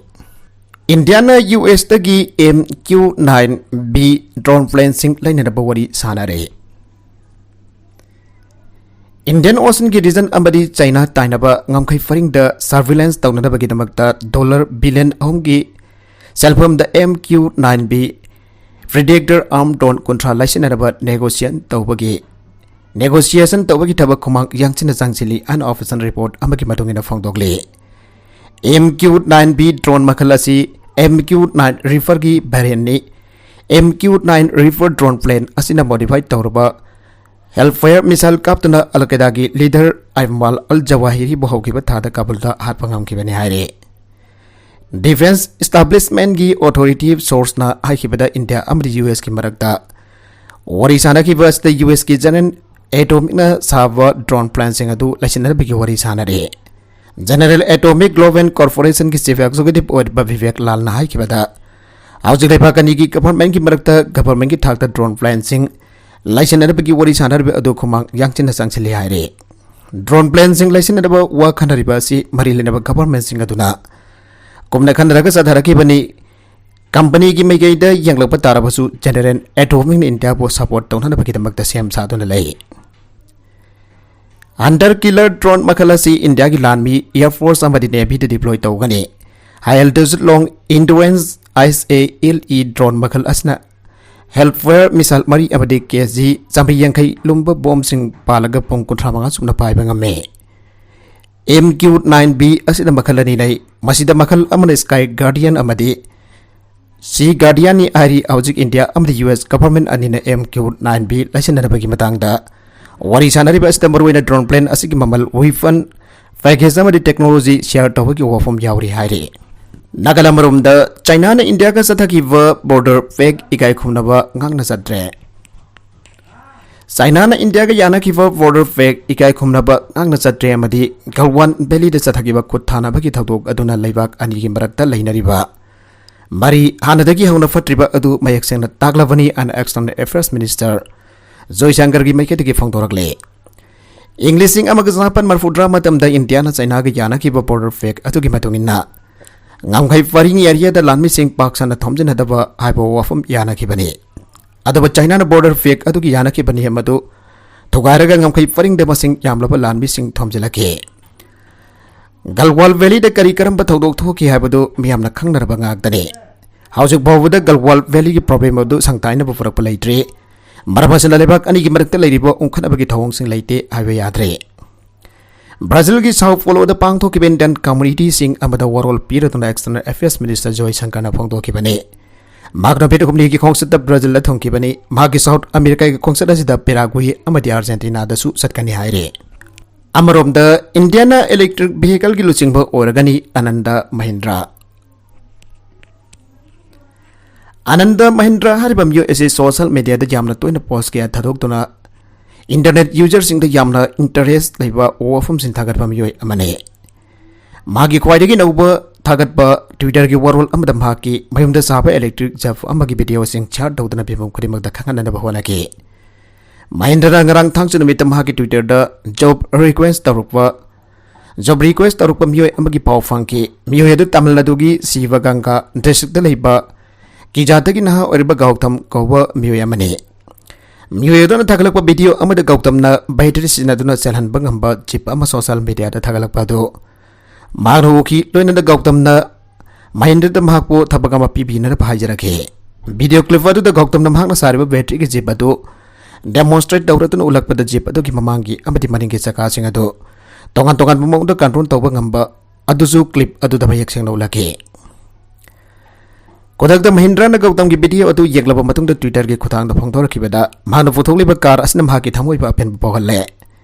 ꯏꯟꯗꯤꯌꯥꯅ USꯇꯒꯤ M Q nine B drone planeꯁꯤꯡ ꯂꯩꯅꯅꯕ ꯋꯥꯔꯤ ꯁꯥꯅꯔꯦ꯫ Indian Ocean ꯒꯤ region ꯑꯃꯗꯤ China ꯇꯥꯏꯅꯕ ꯉꯝꯈꯩ ꯄꯔꯤꯡꯗ surveillance ꯇꯧꯅꯅꯕꯒꯤꯗꯃꯛꯇ dollar billion ꯑꯍꯨꯝꯒꯤ ꯁꯦꯜꯐꯝꯗ M Q nine B Predator arm drone ꯀꯨꯟꯊ꯭ꯔꯥ ꯂꯩꯁꯤꯟꯅꯅꯕ negotiation ꯇꯧꯕꯒꯤ negotiation ꯇꯧꯕꯒꯤ ꯊꯕꯛ ꯈꯨꯃꯥꯡ ꯌꯥꯡꯁꯤꯟꯅ ꯆꯪꯁꯤꯜꯂꯤ ꯍꯥꯏꯅ official report ꯑꯃꯒꯤ ꯃꯇꯨꯡ ꯏꯟꯅ ꯐꯣꯡꯗꯣꯛꯂꯤ꯫ M Q nine B drone ꯃꯈꯜ ꯑꯁꯤ M Q nine Reaper ꯒꯤ variant ꯅꯤ꯫ M Q nine Reaper drone plane ꯑꯁꯤꯅ modify ꯇꯧꯔꯕ Hellfire missile ꯀꯥꯞꯇꯨꯅ Al Qaeda ꯒꯤ leader Ayman al Zawahiri ꯕꯨ ꯍꯧꯈꯤꯕ ꯊꯥꯗ ꯀꯥꯕꯨꯜꯗ ꯍꯥꯠꯄ ꯉꯝꯈꯤꯕꯅꯤ ꯍꯥꯏꯔꯤ꯫ Defence establishment ꯀꯤ authority source ꯅ ꯍꯥꯏꯈꯤꯕꯗ, ꯏꯟꯗꯤꯌꯥ ꯑꯃꯗꯤ U S ꯀꯤ ꯃꯔꯛꯇ ꯋꯥꯔꯤ ꯁꯥꯟꯅꯈꯤꯕ ꯑꯁꯤꯗ U S ꯀꯤ General Atomic ꯅ ꯁꯥꯕ drone plane ꯁꯤꯡ ꯑꯗꯨ ꯂꯩꯁꯤꯟꯅꯕꯒꯤ ꯋꯥꯔꯤ ꯁꯥꯟꯅꯔꯤ꯫ General Atomic Global Corporation ꯒꯤ Chief Executive ꯑꯣꯏꯔꯤꯕ ꯕꯤꯕꯦꯛ ꯂꯥꯜꯅ ꯍꯥꯏꯈꯤꯕꯗ, ꯍꯧꯖꯤꯛ ꯂꯩꯕꯥꯛ ꯑꯅꯤꯒꯤ government ꯀꯤ ꯃꯔꯛꯇ government ꯀꯤ ꯊꯥꯛꯇ drone plane ꯁꯤꯡ ꯂꯩꯁꯤꯟꯅꯕꯒꯤ ꯋꯥꯔꯤ ꯁꯥꯟꯅꯔꯤꯕ ꯑꯗꯨ ꯈꯨꯃꯥꯡ ꯌꯥꯡꯁꯤꯟꯅ ꯆꯪꯁꯤꯜꯂꯤ ꯍꯥꯏꯔꯤ꯫ Drone plane ꯁꯤꯡ ꯂꯩꯁꯤꯟꯅꯅꯕ ꯋꯥ ꯈꯟꯅꯔꯤꯕ ꯑꯁꯤ ꯃꯔꯤ ꯂꯩꯅꯕ government ꯁꯤꯡ ꯑꯗꯨꯅ ꯀꯨꯞꯅ ꯈꯟꯅꯔꯒ ꯆꯠꯊꯔꯛꯈꯤꯕꯅꯤ꯫ Company ꯒꯤ ꯃꯥꯏꯀꯩꯗ ꯌꯦꯡꯂꯛꯄ ꯇꯥꯔꯕꯁꯨ, General Atomic ꯅ ꯏꯟꯗꯤꯌꯥꯕꯨ support ꯇꯧꯅꯅꯕꯒꯤꯗꯃꯛꯇ ꯁꯦꯝ ꯁꯥꯗꯨꯅ ꯂꯩ꯫ Hunter killer drone ꯃꯈꯜ ꯑꯁꯤ ꯏꯟꯗꯤꯌꯥꯒꯤ ꯂꯥꯟꯃꯤ, Air Force ꯑꯃꯗꯤ Navy ꯗ deploy ꯇꯧꯒꯅꯤ꯫ High altitude long endurance, H A L E, drone ꯃꯈꯜ ꯑꯁꯤꯅ Hellfire missile ꯃꯔꯤ ꯑꯃꯗꯤ K G ꯆꯥꯃꯔꯤ ꯌꯥꯡꯈꯩ ꯂꯨꯝꯕ bomb ꯁꯤꯡ ꯄꯥꯜꯂꯒ ꯄꯨꯡ ꯀꯨꯟꯊ꯭ꯔꯥ ꯃꯉꯥ ꯆꯨꯞꯅ ꯄꯥꯏꯕ ꯉꯝꯃꯤ꯫ M Q nine B ꯑꯁꯤꯅ ꯃꯈꯜ ꯑꯅꯤ ꯂꯩ꯫ ꯃꯁꯤꯗ ꯃꯈꯜ ꯑꯃꯅ Sky Guardian ꯑꯃꯗꯤ Sea Guardian ꯅꯤ ꯍꯥꯏꯔꯤ꯫ ꯍꯧꯖꯤꯛ ꯏꯟꯗꯤꯌꯥ ꯑꯃꯗꯤ U S government ꯑꯅꯤꯅ M Q nine B ꯂꯩꯁꯤꯟꯅꯅꯕꯒꯤ ꯃꯇꯥꯡꯗ ꯋꯥꯔꯤ ꯁꯥꯟꯅꯔꯤꯕ ꯑꯁꯤꯗ ꯃꯔꯨꯑꯣꯏꯅ drone plane ꯑꯁꯤꯒꯤ ꯃꯃꯜ, weapon, package ꯑꯃꯗꯤ technology share ꯇꯧꯕꯒꯤ ꯋꯥꯐꯝ ꯌꯥꯎꯔꯤ ꯍꯥꯏꯔꯤ꯫ ꯅꯥꯒꯥꯂꯦꯟ ꯃꯔꯨꯝꯗ ꯆꯥꯏꯅꯥꯅ ꯏꯟꯗꯤꯌꯥꯒ ꯆꯠꯊꯈꯤꯕ border pact ꯏꯀꯥꯏ ꯈꯨꯝꯅꯕ ꯉꯥꯛꯅ ꯆꯠꯇ꯭ꯔꯦ꯫ ꯆꯥꯏꯅꯥꯅ ꯏꯟꯗꯤꯌꯥꯒ ꯌꯥꯅꯈꯤꯕ border pact ꯏꯀꯥꯏ ꯈꯨꯝꯅꯕ ꯉꯥꯛꯅ ꯆꯠꯇ꯭ꯔꯦ ꯑꯃꯗꯤ ꯒꯜꯋꯥꯟ valley ꯗ ꯆꯠꯊꯈꯤꯕ ꯈꯨꯠ ꯊꯥꯅꯕꯒꯤ ꯊꯧꯗꯣꯛ ꯑꯗꯨꯅ ꯂꯩꯕꯥꯛ ꯑꯅꯤꯒꯤ ꯃꯔꯛꯇ ꯂꯩꯅꯔꯤꯕ ꯃꯔꯤ ꯍꯥꯟꯅꯗꯒꯤ ꯍꯧꯅ ꯐꯠꯇ꯭ꯔꯤꯕ ꯑꯗꯨ ꯃꯌꯦꯛ ꯁꯦꯡꯅ ꯇꯥꯛꯂꯕꯅꯤ ꯍꯥꯏꯅ External Affairs Minister ꯖꯣꯏꯁꯪꯀꯔꯒꯤ ꯃꯥꯏꯀꯩꯗꯒꯤ ꯐꯣꯡꯗꯣꯔꯛꯂꯦ꯫ ꯏꯪ ꯂꯤꯁꯤꯡ ꯑꯃꯒ ꯆꯃꯥꯄꯟ ꯃꯔꯤꯐꯨꯇꯔꯥ ꯃꯇꯝꯗ ꯏꯟꯗꯤꯌꯥꯅ ꯆꯥꯏꯅꯥꯒ ꯌꯥꯅꯈꯤꯕ border pact ꯑꯗꯨꯒꯤ ꯃꯇꯨꯡ ꯏꯟꯅ ꯉꯝꯈꯩ ꯄꯔꯤꯡ area ꯗ ꯂꯥꯟꯃꯤꯁꯤꯡ ꯄꯥꯛ ꯁꯟꯅ ꯊꯣꯝꯖꯤꯟꯅꯗꯕ ꯍꯥꯏꯕ ꯋꯥꯐꯝ ꯌꯥꯅꯈꯤꯕꯅꯤ꯫ ꯑꯗꯨꯕꯨ ꯆꯥꯏꯅꯥꯅ border pact ꯑꯗꯨꯒꯤ ꯌꯥꯅꯈꯤꯕ ꯅꯤꯌꯝ ꯑꯗꯨ ꯊꯨꯒꯥꯏꯔꯒ ꯉꯝꯈꯩ ꯄꯔꯤꯡꯗ ꯃꯁꯤꯡ ꯌꯥꯝꯂꯕ ꯂꯥꯟꯃꯤꯁꯤꯡ ꯊꯣꯝꯖꯤꯜꯂꯛꯈꯤ꯫ ꯒꯜꯋꯥꯜ ꯚꯦꯂꯤꯗ ꯀꯔꯤ ꯀꯔꯝꯕ ꯊꯧꯗꯣꯛ ꯊꯣꯛꯈꯤ ꯍꯥꯏꯕꯗꯨ ꯃꯤꯌꯥꯝꯅ ꯈꯪꯅꯔꯕ ꯉꯥꯛꯇꯅꯤ꯫ ꯍꯧꯖꯤꯛ ꯐꯥꯎꯕꯗ ꯒꯜꯋꯥꯜ ꯚꯦꯂꯤꯒꯤ ꯄ꯭ꯔꯣꯕ꯭ꯂꯦꯝ ꯑꯗꯨ ꯁꯪꯊꯥꯏꯅꯕ ꯄꯨꯔꯛꯄ ꯂꯩꯇ꯭ꯔꯤ꯫ ꯃꯔꯝ ꯑꯁꯤꯅ ꯂꯩꯕꯥꯛ ꯑꯅꯤꯒꯤ ꯃꯔꯛꯇ ꯂꯩꯔꯤꯕ ꯎꯪꯈꯠꯅꯕꯒꯤ ꯊꯧꯑꯣꯡꯁꯤꯡ ꯂꯩꯇꯦ ꯍꯥꯏꯕ ꯌꯥꯗ꯭ꯔꯦ꯫ ꯕ꯭ꯔꯥꯖꯤꯜꯒꯤ ꯁꯥꯎ ꯄꯣꯂꯣꯗ ꯄꯥꯡꯊꯣꯛꯈꯤꯕ ꯏꯟꯗꯤꯌꯟ ꯀꯝꯃꯨꯅꯤꯇꯤꯁꯤꯡ ꯑꯃꯗ ꯋꯥꯔꯣꯜ ꯄꯤꯔꯗꯨꯅ ꯑꯦꯛꯁꯇꯔꯅꯦꯜ ꯑꯦꯐꯤꯌꯔꯁ ꯃꯤꯅꯤꯁꯇꯔ ꯖꯣꯏ ꯁꯪꯀꯔꯅ ꯐꯣꯡꯗꯣꯛꯈꯤꯕꯅꯤ꯫ ꯃꯍꯥꯛꯅ ꯅꯨꯃꯤꯠ ꯍꯨꯝꯅꯤꯒꯤ ꯈꯣꯡꯆꯠꯇ ꯕ꯭ꯔꯥꯖꯤꯜꯗ ꯊꯨꯡꯈꯤꯕꯅꯤ꯫ ꯃꯍꯥꯛꯀꯤ ꯁꯥꯎꯠ ꯑꯃꯦꯔꯤꯀꯥꯒꯤ ꯈꯣꯡꯆꯠ ꯑꯁꯤꯗ ꯄꯦꯔꯥꯒꯨꯏ ꯑꯃꯗꯤ ꯑꯥꯔꯖꯦꯟꯇꯤꯅꯥꯗꯁꯨ ꯆꯠꯀꯅꯤ ꯍꯥꯏꯔꯤ꯫ ꯑꯃꯔꯣꯝꯗ, ꯏꯟꯗꯤꯌꯥꯅ ꯏꯂꯦꯛꯇ꯭ꯔꯤꯛ ꯚꯤꯍꯤꯀꯜꯒꯤ ꯂꯨꯆꯤꯡꯕ ꯑꯣꯏꯔꯒꯅꯤ ꯑꯅꯟꯗ ꯃꯍꯤꯟꯗ꯭ꯔꯥ꯫ ꯑꯅꯟꯗ ꯃꯍꯤꯟꯗ꯭ꯔ ꯍꯥꯏꯔꯤꯕ ꯃꯤꯑꯣꯏ ꯑꯁꯤ ꯁꯣꯁꯤꯌꯦꯜ ꯃꯦꯗꯤꯌꯥꯗ ꯌꯥꯝꯅ ꯇꯣꯏꯅ ꯄꯣꯁ ꯀꯌꯥ ꯊꯥꯗꯣꯛꯇꯨꯅ ꯏꯟꯇꯔꯅꯦꯠ ꯌꯨꯖꯔꯁꯤꯡꯗ ꯌꯥꯝꯅ ꯏꯟꯇꯔꯦꯁ ꯂꯩꯕ ꯋꯥꯐꯝꯁꯤꯡ ꯊꯥꯒꯠꯄ ꯃꯤꯑꯣꯏ ꯑꯃꯅꯤ꯫ ꯃꯍꯥꯛꯀꯤ ꯈ꯭ꯋꯥꯏꯗꯒꯤ ꯅꯧꯕ ꯊꯥꯒꯠꯄ ꯇ꯭ꯋꯤꯇꯔꯒꯤ ꯋꯥꯔꯣꯜ ꯑꯃꯗ ꯃꯍꯥꯛꯀꯤ ꯃꯌꯨꯝꯗ ꯁꯥꯕ ꯏꯂꯦꯛꯇ꯭ꯔꯤꯛ ꯖꯞ ꯑꯃꯒꯤ ꯚꯤꯗꯤꯑꯣꯁꯤꯡ ꯁꯤꯌꯥꯔ ꯇꯧꯗꯨꯅ ꯃꯤꯄꯨꯝ ꯈꯨꯗꯤꯡꯃꯛꯇ ꯈꯪꯍꯟꯅꯅꯕ ꯍꯣꯠꯅꯈꯤ꯫ ꯃꯍꯤꯟꯗ꯭ꯔꯅ ꯉꯔꯥꯡ ꯊꯥꯡꯖ ꯅꯨꯃꯤꯠꯇ ꯃꯍꯥꯛꯀꯤ ꯇ꯭ꯋꯤꯇꯔꯗ ꯖꯣꯕ ꯔꯤꯀ꯭ꯋꯦꯁ ꯇꯧꯔꯛꯄ ꯖꯣꯕ ꯔꯤꯀ꯭ꯋꯦꯁ ꯇꯧꯔꯛꯄ ꯃꯤꯑꯣꯏ ꯑꯃꯒꯤ ꯄꯥꯎ ꯐꯪꯈꯤ꯫ ꯃꯤꯑꯣꯏ ꯑꯗꯨ ꯇꯥꯃꯤꯜ ꯅꯥꯗꯨꯒꯤ ꯁꯤꯕꯒꯪꯒꯥ ꯗꯤꯁꯇ꯭ꯔꯤꯛꯇ ꯂꯩꯕ ꯀꯤꯖꯥꯗꯒꯤ ꯅꯍꯥ ꯑꯣꯏꯔꯤꯕ ꯒꯧꯇꯝ ꯀꯧꯕ ꯃꯤꯑꯣꯏ ꯑꯃꯅꯤ꯫ ꯃꯤꯑꯣꯏ ꯑꯗꯨꯅ ꯊꯥꯒꯠꯂꯛꯄ ꯚꯤꯗꯤꯑꯣ ꯑꯃꯗ ꯒꯧꯇꯝꯅ ꯕꯦꯇꯔꯤ ꯁꯤꯖꯤꯟꯅꯗꯨꯅ ꯆꯦꯜꯍꯟꯕ ꯉꯝꯕ ꯖꯤꯞ ꯑꯃ ꯁꯣꯁꯤꯌꯦꯜ ꯃꯦꯗꯤꯌꯥꯗ ꯊꯥꯒꯠꯂꯛꯄ ꯑꯗꯨ ꯃꯍꯥꯛꯅ ꯎꯈꯤ꯫ ꯂꯣꯏꯅꯅ ꯒꯧꯇꯝꯅ ꯃꯍꯤꯟꯗ꯭ꯔꯗ ꯃꯍꯥꯛꯄꯨ ꯊꯕꯛ ꯑꯃ ꯄꯤꯕꯤꯅꯅꯕ ꯍꯥꯏꯖꯔꯛꯈꯤ꯫ ꯚꯤꯗꯤꯑꯣ ꯀ꯭ꯂꯤꯞ ꯑꯗꯨꯗ ꯒꯧꯇꯝꯅ ꯃꯍꯥꯛꯅ ꯁꯥꯔꯤꯕ ꯕꯦꯇꯔꯤꯒꯤ ꯖꯤꯞ ꯑꯗꯨ ꯗꯦꯃꯣꯟꯁꯇ꯭ꯔꯦꯠ ꯇꯧꯔꯗꯨꯅ ꯎꯠꯂꯛꯄꯗ ꯖꯤꯞ ꯑꯗꯨꯒꯤ ꯃꯃꯥꯡꯒꯤ ꯑꯃꯗꯤ ꯃꯅꯤꯡꯒꯤ ꯆꯀꯥꯁꯤꯡ ꯑꯗꯨ ꯇꯣꯉꯥꯟ ꯇꯣꯉꯥꯟꯕ ꯃꯑꯣꯡꯗ ꯀꯟꯇ꯭ꯔꯣꯜ ꯇꯧꯕ ꯉꯝꯕ ꯑꯗꯨꯁꯨ ꯀ꯭ꯂꯤꯞ ꯑꯗꯨꯗ ꯃꯌꯦꯛ ꯁꯦꯡꯅ ꯎꯠꯂꯛꯈꯤ꯫ ꯈꯨꯗꯛꯇ ꯃꯍꯤꯟꯗ꯭ꯔꯅ ꯒꯧꯇꯝꯒꯤ ꯚꯤꯗꯤꯑꯣ ꯑꯗꯨ ꯌꯦꯛꯂꯕ ꯃꯇꯨꯡꯗ ꯇ꯭ꯋꯤꯇꯔꯒꯤ ꯈꯨꯠꯊꯥꯡꯗ ꯐꯣꯡꯗꯣꯔꯛꯈꯤꯕꯗ ꯃꯍꯥꯛꯅ ꯄꯨꯊꯣꯛꯂꯤꯕ ꯀꯥꯔ ꯑꯁꯤꯅ ꯃꯍꯥꯛꯀꯤ ꯊꯃꯣꯏꯕꯨ ꯑꯄꯦꯟꯕ ꯄꯣꯛꯍꯜꯂꯦ꯫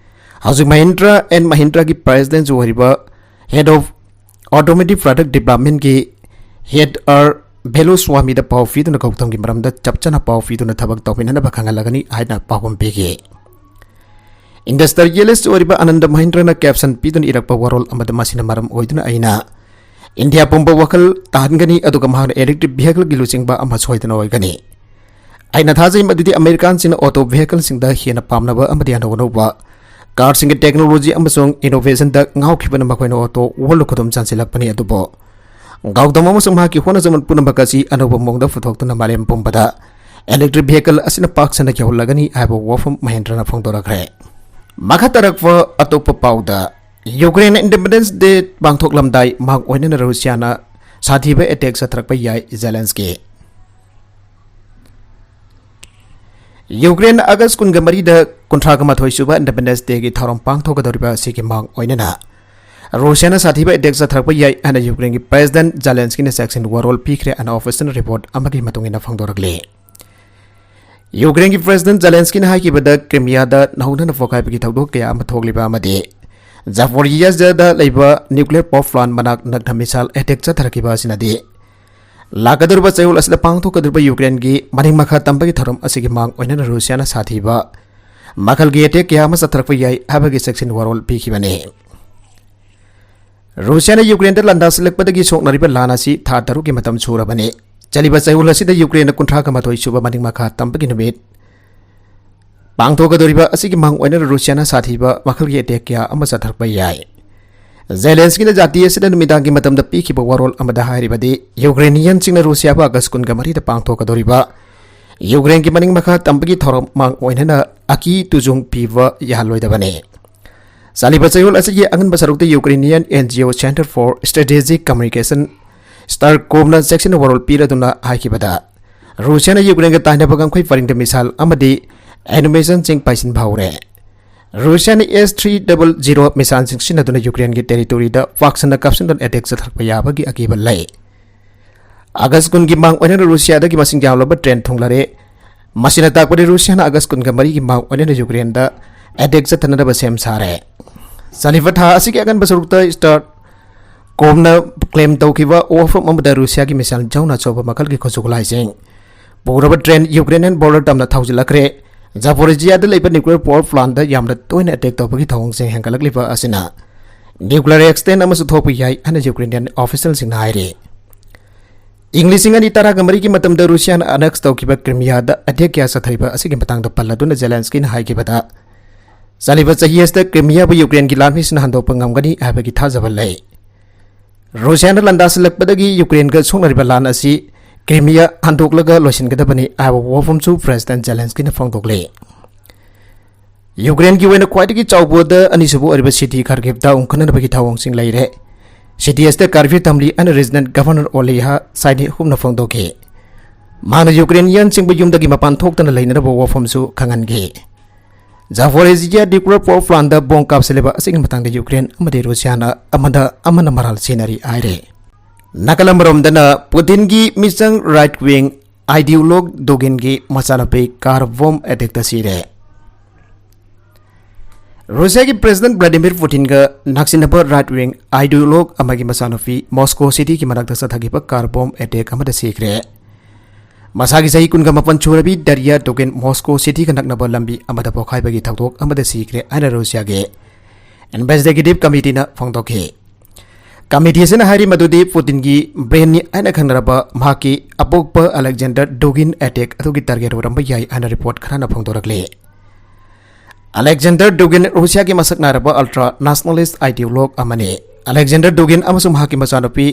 ꯍꯧꯖꯤꯛ ꯃꯍꯤꯟꯗ꯭ꯔ ꯑꯦꯟ ꯃꯍꯤꯟꯗ꯭ꯔꯒꯤ ꯄ꯭ꯔꯦꯁꯤꯗꯦꯟꯁꯨ ꯑꯣꯏꯔꯤꯕ ꯍꯦꯗ ꯑꯣꯐ ꯑꯣꯇꯣꯃꯣꯇꯤꯚ ꯄ꯭ꯔꯗꯛ ꯗꯤꯄꯥꯔꯠꯃꯦꯟꯒꯤ ꯍꯦꯗ ꯑꯥꯔ ꯚꯦꯂꯨꯁ꯭ꯋꯥꯃꯤꯗ ꯄꯥꯎ ꯄꯤꯗꯨꯅ ꯒꯧꯇꯝꯒꯤ ꯃꯔꯝꯗ ꯆꯞ ꯆꯥꯅ ꯄꯥꯎ ꯄꯤꯗꯨꯅ ꯊꯕꯛ ꯇꯧꯃꯤꯟꯅꯅꯕ ꯈꯪꯍꯜꯂꯒꯅꯤ ꯍꯥꯏꯅ ꯄꯥꯎꯈꯨꯝ ꯄꯤꯈꯤ꯫ ꯏꯟꯗꯁꯇ꯭ꯔꯤꯌꯦꯂꯤꯁ ꯑꯣꯏꯔꯤꯕ ꯑꯅꯟꯗ ꯃꯍꯤꯟꯗ꯭ꯔꯅ ꯀꯦꯞꯁꯟ ꯄꯤꯗꯨꯅ ꯏꯔꯛꯄ ꯋꯥꯔꯣꯜ ꯑꯃꯗ ꯃꯁꯤꯅ ꯃꯔꯝ ꯑꯣꯏꯗꯨꯅ ꯑꯩꯅ ꯏꯟꯗꯤꯌꯥ ꯄꯨꯝꯕ ꯋꯥꯈꯜ ꯇꯥꯍꯟꯒꯅꯤ, ꯑꯗꯨꯒ ꯃꯍꯥꯛꯅ ꯏꯂꯦꯛꯇ꯭ꯔꯤꯛ ꯚꯤꯍꯤꯀꯜꯒꯤ ꯂꯨꯆꯤꯡꯕ ꯑꯃ ꯁꯣꯏꯗꯅ ꯑꯣꯏꯒꯅꯤ꯫ ꯑꯩꯅ ꯊꯥꯖꯩ ꯃꯗꯨꯗꯤ ꯑꯃꯦꯔꯤꯀꯥꯟꯁꯤꯡꯅ ꯑꯣꯇꯣ ꯚꯤꯍꯤꯀꯜꯁꯤꯡꯗ ꯍꯦꯟꯅ ꯄꯥꯝꯅꯕ ꯑꯃꯗꯤ ꯑꯅꯧ ꯑꯅꯧꯕ ꯀꯥꯔꯁꯤꯡꯒꯤ ꯇꯦꯛꯅꯣꯂꯣꯖꯤ ꯑꯃꯁꯨꯡ ꯏꯅꯣꯚꯦꯁꯟꯗ ꯉꯥꯎꯈꯤꯕꯅ ꯃꯈꯣꯏꯅ ꯑꯣꯇꯣ ꯋꯥꯔꯜꯗ ꯈꯨꯗꯨꯝ ꯆꯟꯁꯤꯜꯂꯛꯄꯅꯤ꯫ ꯑꯗꯨꯕꯨ ꯒꯧꯇꯝ ꯑꯃꯁꯨꯡ ꯃꯍꯥꯛꯀꯤ ꯍꯣꯠꯅꯖꯃꯟ ꯄꯨꯝꯅꯃꯛ ꯑꯁꯤ ꯑꯅꯧꯕ ꯃꯑꯣꯡꯗ ꯄꯨꯊꯣꯛꯇꯨꯅ ꯃꯥꯂꯦꯝ ꯄꯨꯝꯕꯗ electric vehicle ꯑꯁꯤꯅ ꯄꯥꯛ ꯁꯟꯅ ꯌꯧꯍꯜꯂꯒꯅꯤ ꯍꯥꯏꯕ ꯋꯥꯐꯝ ꯃꯍꯦꯟꯗ꯭ꯔꯅ ꯐꯣꯡꯗꯣꯔꯛꯈ꯭ꯔꯦ꯫ ꯃꯈꯥ ꯇꯥꯔꯛꯄ ꯑꯇꯣꯞꯄ ꯄꯥꯎꯗ, ꯌꯨꯀ꯭ꯔꯦꯟꯅ Independence Day ꯄꯥꯡꯊꯣꯛꯂꯝꯗꯥꯏ ꯃꯥꯡ ꯑꯣꯏꯅꯅ ꯔꯨꯁꯤꯌꯥꯅ ꯁꯥꯊꯤꯕ attack ꯆꯠꯊꯔꯛꯄ ꯌꯥꯏ, ꯖꯦꯂꯦꯟꯁꯀꯤ꯫ ꯌꯨꯀ꯭ꯔꯦꯟ ꯑꯥꯒꯁ ꯀꯨꯟꯒ ꯃꯔꯤꯗ ꯀꯨꯟꯊ꯭ꯔꯥꯒ ꯃꯥꯊꯣꯏ ꯁꯨꯕ Independence Dayꯒꯤ ꯊꯧꯔꯝ ꯄꯥꯡꯊꯣꯛꯀꯗꯧꯔꯤꯕ ꯑꯁꯤꯒꯤ ꯃꯥꯡ ꯑꯣꯏꯅꯅ ꯔꯨꯁꯤꯌꯥꯅ ꯁꯥꯊꯤꯕ attack ꯆꯠꯊꯔꯛꯄ ꯌꯥꯏ ꯍꯥꯏꯅ ꯌꯨꯀ꯭ꯔꯦꯟꯒꯤ President ꯖꯦꯂꯦꯟꯁꯀꯤꯅ ꯆꯦꯛꯁꯤꯟ ꯋꯥꯔꯣꯜ ꯄꯤꯈ꯭ꯔꯦ ꯍꯥꯏꯅ official report ꯑꯃꯒꯤ ꯃꯇꯨꯡ ꯏꯟꯅ ꯐꯣꯡꯗꯣꯔꯛꯂꯤ꯫ ꯌꯨꯀ꯭ꯔꯦꯟꯒꯤ President ꯖꯦꯂꯦꯟꯁꯀꯤꯅ ꯍꯥꯏꯈꯤꯕꯗ, ꯀ꯭ꯔꯤꯃꯤꯌꯥꯗ ꯅꯧꯍꯧꯅꯅ ꯄꯣꯈꯥꯏꯕꯒꯤ ꯊꯧꯗꯣꯛ ꯀꯌꯥ ꯑꯃ ꯊꯣꯛꯂꯤꯕ ꯑꯃꯗꯤ ꯖꯥꯄꯣꯔꯤꯌꯥꯖꯗ ꯂꯩꯕ nuclear power plant ꯃꯅꯥꯛ ꯅꯛꯅ missile attack ꯆꯠꯊꯔꯛꯈꯤꯕ ꯑꯁꯤꯅꯗꯤ ꯂꯥꯛꯀꯗꯧꯔꯤꯕ ꯆꯌꯣꯜ ꯑꯁꯤꯗ ꯄꯥꯡꯊꯣꯛꯀꯗꯧꯔꯤꯕ ꯌꯨꯀ꯭ꯔꯦꯟꯒꯤ ꯃꯅꯤꯡ ꯃꯈꯥ ꯇꯝꯕꯒꯤ ꯊꯧꯔꯝ ꯑꯁꯤꯒꯤ ꯃꯥꯡ ꯑꯣꯏꯅꯅ ꯔꯨꯁꯤꯌꯥꯅ ꯁꯥꯊꯤꯕ ꯃꯈꯜꯒꯤ attack ꯀꯌꯥ ꯑꯃ ꯆꯠꯊꯔꯛꯄ ꯌꯥꯏ ꯍꯥꯏꯕꯒꯤ ꯆꯦꯛꯁꯤꯟ ꯋꯥꯔꯣꯜ ꯄꯤꯈꯤꯕꯅꯤ꯫ ꯔꯨꯁꯤꯌꯥꯅ ꯌꯨꯀ꯭ꯔꯦꯟꯗ ꯂꯥꯟꯗꯥꯁꯤꯜꯂꯛꯄꯗꯒꯤ ꯁꯣꯛꯅꯔꯤꯕ ꯂꯥꯟ ꯑꯁꯤ ꯊꯥ ꯇꯔꯨꯛꯀꯤ ꯃꯇꯝ ꯁꯨꯔꯕꯅꯤ꯫ ꯆꯠꯂꯤꯕ ꯆꯌꯣꯜ ꯑꯁꯤꯗ ꯌꯨꯀ꯭ꯔꯦꯟꯅ ꯀꯨꯟꯊ꯭ꯔꯥꯒ ꯃꯥꯊꯣꯏ ꯁꯨꯕ ꯃꯅꯤꯡ ꯃꯈꯥ ꯇꯝꯕꯒꯤ ꯅꯨꯃꯤꯠ ꯄꯥꯡꯊꯣꯛꯀꯗꯧꯔꯤꯕ ꯑꯁꯤꯒꯤ ꯃꯥꯡ ꯑꯣꯏꯅ ꯔꯨꯁꯤꯌꯥꯅ ꯁꯥꯊꯤꯕ ꯃꯈꯜꯒꯤ attack ꯀꯌꯥ ꯑꯃ ꯆꯠꯊꯔꯛꯄ ꯌꯥꯏ꯫ ꯖꯦꯂꯦꯟꯁꯀꯤꯅ ꯖꯥꯇꯤ ꯑꯁꯤꯗ ꯅꯨꯃꯤꯗꯥꯡꯒꯤ ꯃꯇꯝꯗ ꯄꯤꯈꯤꯕ ꯋꯥꯔꯣꯜ ꯑꯃꯗ ꯍꯥꯏꯔꯤꯕꯗꯤ, ꯌꯨꯀ꯭ꯔꯦꯅꯤꯌꯟꯁꯤꯡꯅ ꯔꯨꯁꯤꯌꯥꯕꯨ ꯑꯥꯒꯁ ꯀꯨꯟꯒ ꯃꯔꯤꯗ ꯄꯥꯡꯊꯣꯛꯀꯗꯧꯔꯤꯕ ꯌꯨꯀ꯭ꯔꯦꯟꯒꯤ ꯃꯅꯤꯡ ꯃꯈꯥ ꯇꯝꯕꯒꯤ ꯊꯧꯔꯝ ꯃꯥꯡ ꯑꯣꯏꯅꯅ ꯑꯀꯤ ꯇꯨꯖꯨꯡ ꯄꯤꯕ ꯌꯥꯍꯜꯂꯣꯏꯗꯕꯅꯤ꯫ ꯆꯠꯂꯤꯕ ꯆꯌꯣꯜ ꯑꯁꯤꯒꯤ ꯑꯉꯟꯕ ꯁꯔꯨꯛꯇ Ukrainian N G O Center for Strategic Communication, ꯁ꯭ꯇꯥꯔꯀꯣꯝꯅ ꯆꯦꯛꯁꯤꯟꯅ ꯋꯥꯔꯣꯜ ꯄꯤꯔꯗꯨꯅ ꯍꯥꯏꯈꯤꯕꯗ, ꯔꯨꯁꯤꯌꯥꯅ ꯌꯨꯀ꯭ꯔꯦꯟꯒ ꯇꯥꯏꯅꯕ ꯉꯝꯈꯩ ꯄꯔꯤꯡꯗ missile ꯑꯃꯗꯤ ammunitionꯁꯤꯡ ꯄꯥꯏꯁꯤꯟꯕ ꯍꯧꯔꯦ꯫ ꯔꯨꯁꯤꯌꯥꯅ S three double zero missileꯁꯤꯡ ꯁꯤꯖꯤꯟꯅꯗꯨꯅ ꯌꯨꯀ꯭ꯔꯦꯟꯒꯤ territoryꯗ ꯄꯥꯛ ꯁꯟꯅ ꯀꯥꯞꯁꯤꯟꯗꯨꯅ attack ꯆꯠꯊꯔꯛꯄ ꯌꯥꯕꯒꯤ ꯑꯀꯤꯕ ꯂꯩ꯫ ꯑꯥꯒꯁ ꯀꯨꯟꯒꯤ ꯃꯥꯡ ꯑꯣꯏꯅꯅ ꯔꯨꯁꯤꯌꯥꯗꯒꯤ ꯃꯁꯤꯡ ꯌꯥꯝꯂꯕ drone ꯊꯨꯡꯂꯔꯦ꯫ ꯃꯁꯤꯅ ꯇꯥꯛꯄꯗꯤ ꯔꯨꯁꯤꯌꯥꯅ ꯑꯥꯒꯁ ꯀꯨꯟꯒ ꯃꯔꯤꯒꯤ ꯃꯥꯡ ꯑꯣꯏꯅꯅ ꯌꯨꯀ꯭ꯔꯦꯟꯗ attack ꯆꯠꯊꯅꯅꯕ ꯁꯦꯝ ꯁꯥꯔꯦ꯫ ꯆꯠꯂꯤꯕ ꯊꯥ ꯑꯁꯤꯒꯤ ꯑꯉꯟꯕ ꯁꯔꯨꯛꯇ ꯁ꯭ꯇꯥꯔꯀꯣꯝꯅ claim ꯇꯧꯈꯤꯕ ꯋꯥꯐꯝ ꯑꯃꯗ ꯔꯨꯁꯤꯌꯥꯒꯤ missile ꯌꯥꯎꯅ ꯑꯆꯧꯕ ꯃꯈꯜꯒꯤ ꯈꯨꯠꯁꯨ ꯈꯨꯠꯂꯥꯏꯁꯤꯡ ꯄꯨꯔꯕ drone Ukrainian border ꯇꯝꯅ ꯊꯧꯖꯤꯜꯂꯛꯈ꯭ꯔꯦ꯫ ꯖꯥꯄꯣꯔꯤꯖꯤꯌꯥꯗ ꯂꯩꯕ nuclear power plantꯗ ꯌꯥꯝꯅ ꯇꯣꯏꯅ attack ꯇꯧꯕꯒꯤ ꯊꯧꯑꯣꯡꯁꯤꯡ ꯍꯦꯟꯒꯠꯂꯛꯂꯤꯕ ꯑꯁꯤꯅ nuclear accident ꯑꯃꯁꯨ ꯊꯣꯛꯄ ꯌꯥꯏ ꯍꯥꯏꯅ Ukrainian officialꯁꯤꯡꯅ ꯍꯥꯏꯔꯤ꯫ ꯏꯪ ꯂꯤꯁꯤꯡ ꯑꯅꯤ ꯇꯔꯥꯒ ꯃꯔꯤꯒꯤ ꯃꯇꯝꯗ ꯔꯨꯁꯤꯌꯥꯅ annex ꯇꯧꯈꯤꯕ ꯀ꯭ꯔꯤꯃꯤꯌꯥꯗ attack ꯀꯌꯥ ꯆꯠꯊꯔꯤꯕ ꯑꯁꯤꯒꯤ ꯃꯇꯥꯡꯗ ꯄꯜꯂꯗꯨꯅ ꯖꯦꯂꯦꯟꯁꯀꯤꯅ ꯍꯥꯏꯈꯤꯕꯗ, ꯆꯠꯂꯤꯕ ꯆꯍꯤ ꯑꯁꯤꯗ ꯀ꯭ꯔꯤꯃꯤꯌꯥꯕꯨ ꯌꯨꯀ꯭ꯔꯦꯟꯒꯤ ꯂꯥꯟꯃꯤꯁꯤꯡꯅ ꯍꯟꯗꯣꯛꯄ ꯉꯝꯒꯅꯤ ꯍꯥꯏꯕꯒꯤ ꯊꯥꯖꯕ ꯂꯩ꯫ ꯔꯨꯁꯤꯌꯥꯅ ꯂꯥꯟꯗꯥꯁꯤꯜꯂꯛꯄꯗꯒꯤ ꯌꯨꯀ꯭ꯔꯦꯟꯒ ꯁꯣꯛꯅꯔꯤꯕ ꯂꯥꯟ ꯑꯁꯤ ꯀ꯭ꯔꯤꯃꯤꯌꯥ ꯍꯟꯗꯣꯛꯂꯒ ꯂꯣꯏꯁꯤꯟꯒꯗꯕꯅꯤ ꯍꯥꯏꯕ ꯋꯥꯐꯝꯁꯨ ꯄ꯭ꯔꯦꯁꯤꯗꯦꯟꯠ ꯖꯦꯂꯦꯟꯁꯀꯤꯅ ꯐꯣꯡꯗꯣꯛꯂꯤ꯫ ꯌꯨꯀ꯭ꯔꯦꯟꯒꯤ ꯑꯣꯏꯅ ꯈ꯭ꯋꯥꯏꯗꯒꯤ ꯆꯥꯎꯕꯗ ꯑꯅꯤꯁꯨꯕ ꯑꯣꯏꯔꯤꯕ ꯁꯤꯇꯤ ꯈꯥꯔꯀꯤꯚꯇ ꯎꯪꯈꯠꯅꯅꯕꯒꯤ ꯊꯧꯑꯣꯡꯁꯤꯡ ꯂꯩꯔꯦ꯫ ꯁꯤꯇꯤ ꯑꯁꯤꯗ ꯀꯥꯔꯐ꯭ꯌꯨ ꯊꯝꯂꯤ ꯍꯥꯏꯅ ꯔꯤꯖꯅꯦꯟꯠ ꯒꯚꯔꯅꯔ ꯑꯣꯂꯤꯍꯥ ꯁꯥꯏꯅꯤꯍꯨꯞꯅ ꯐꯣꯡꯗꯣꯛꯈꯤ꯫ ꯃꯍꯥꯛꯅ ꯌꯨꯀ꯭ꯔꯦꯅꯤꯌꯟꯁꯤꯡꯕꯨ ꯌꯨꯝꯗꯒꯤ ꯃꯄꯥꯟ ꯊꯣꯛꯇꯅ ꯂꯩꯅꯅꯕ ꯋꯥꯐꯝꯁꯨ ꯈꯪꯍꯟꯈꯤ꯫ ꯖꯥꯐꯣꯔꯦꯖꯤꯌꯥ ꯅ꯭ꯌꯨꯀ꯭ꯂꯤꯌꯔ ꯄꯥꯋꯔ ꯄ꯭ꯂꯥꯟꯗ ꯕꯣꯝ ꯀꯥꯞꯁꯤꯜꯂꯤꯕ ꯑꯁꯤꯒꯤ ꯃꯇꯥꯡꯗ ꯌꯨꯀ꯭ꯔꯦꯟ ꯑꯃꯗꯤ ꯔꯨꯁꯤꯌꯥꯅ ꯑꯃꯗ ꯑꯃꯅ ꯃꯔꯥꯜ ꯁꯤꯟꯅꯔꯤ ꯍꯥꯏꯔꯦ꯫ ꯅꯥꯀꯜ ꯑꯃꯔꯣꯝꯗꯅ ꯄꯨꯇꯤꯟꯒꯤ ꯃꯤꯆꯪ ꯔꯥꯏꯠ ꯋꯤꯡ ꯑꯥꯏꯗꯤꯌꯣꯂꯣꯒ ꯗꯨꯒꯤꯟꯒꯤ ꯃꯆꯥꯅꯨꯄꯤ ꯀꯥꯔ ꯕꯣꯝ ꯑꯦꯇꯦꯛꯇ ꯁꯤꯔꯦ꯫ ꯔꯨꯁꯤꯌꯥꯒꯤ ꯄ꯭ꯔꯦꯁꯤꯗꯦꯟꯠ ꯚ꯭ꯂꯥꯗꯤꯃꯤꯔ ꯄꯨꯇꯤꯟꯒ ꯅꯛꯁꯤꯟꯅꯕ ꯔꯥꯏꯠ ꯋꯤꯡ ꯑꯥꯏꯗꯤꯌꯣꯂꯣꯒ ꯑꯃꯒꯤ ꯃꯆꯥꯅꯨꯄꯤ ꯃꯣꯁꯀꯣ ꯁꯤꯇꯤꯒꯤ ꯃꯅꯥꯛꯇ ꯆꯠꯊꯈꯤꯕ ꯀꯥꯔ ꯕꯣꯝ ꯑꯦꯇꯦꯛ ꯑꯃꯗ ꯁꯤꯈ꯭ꯔꯦ꯫ ꯃꯁꯥꯒꯤ ꯆꯍꯤ ꯀꯨꯟꯒ ꯃꯥꯄꯟ ꯁꯨꯔꯕꯤ ꯗꯥꯔꯤꯌꯥ ꯗꯨꯒꯤꯟ ꯃꯣꯁꯀꯣ ꯁꯤꯇꯤꯒ ꯅꯛꯅꯕ ꯂꯝꯕꯤ ꯑꯃꯗ ꯄꯣꯈꯥꯏꯕꯒꯤ ꯊꯧꯗꯣꯛ ꯑꯃꯗ ꯁꯤꯈ꯭ꯔꯦ ꯍꯥꯏꯅ ꯔꯨꯁꯤꯌꯥꯒꯤ ꯏꯟꯚꯦꯁꯇꯤꯒꯦꯇꯤꯚ ꯀꯃꯤꯇꯤꯅ ꯐꯣꯡꯗꯣꯛꯈꯤ꯫ ꯀꯃꯤꯇꯤ ꯑꯁꯤꯅ ꯍꯥꯏꯔꯤ ꯃꯗꯨꯗꯤ ꯄꯨꯇꯤꯟꯒꯤ ꯕ꯭ꯔꯦꯟꯅꯤ ꯍꯥꯏꯅ ꯈꯪꯅꯔꯕ ꯃꯍꯥꯛꯀꯤ ꯑꯄꯣꯛꯄ ꯑꯂꯦꯛꯖꯦꯟꯗꯔ ꯗꯨꯒꯤꯟ ꯑꯦꯇꯦꯛ ꯑꯗꯨꯒꯤ ꯇꯥꯔꯒꯦꯠ ꯑꯣꯏꯔꯝꯕ ꯌꯥꯏ ꯍꯥꯏꯅ ꯔꯤꯄꯣꯔꯠ ꯈꯔꯅ ꯐꯣꯡꯗꯣꯔꯛꯂꯤ꯫ ꯑꯂꯦꯛꯖꯦꯟꯗꯔ ꯗꯨꯒꯤꯟ ꯔꯨꯁꯤꯌꯥꯒꯤ ꯃꯁꯛ ꯅꯥꯏꯔꯕ ꯑꯜꯇ꯭ꯔꯥ ꯅꯦꯁꯅꯦꯂꯤꯁ꯭ꯠ ꯑꯥꯏꯗꯤꯌꯣꯂꯣꯒ ꯑꯃꯅꯤ꯫ ꯑꯂꯦꯛꯖꯦꯟꯗꯔ ꯗꯨꯒꯤꯟ ꯑꯃꯁꯨꯡ ꯃꯍꯥꯛꯀꯤ ꯃꯆꯥꯅꯨꯄꯤ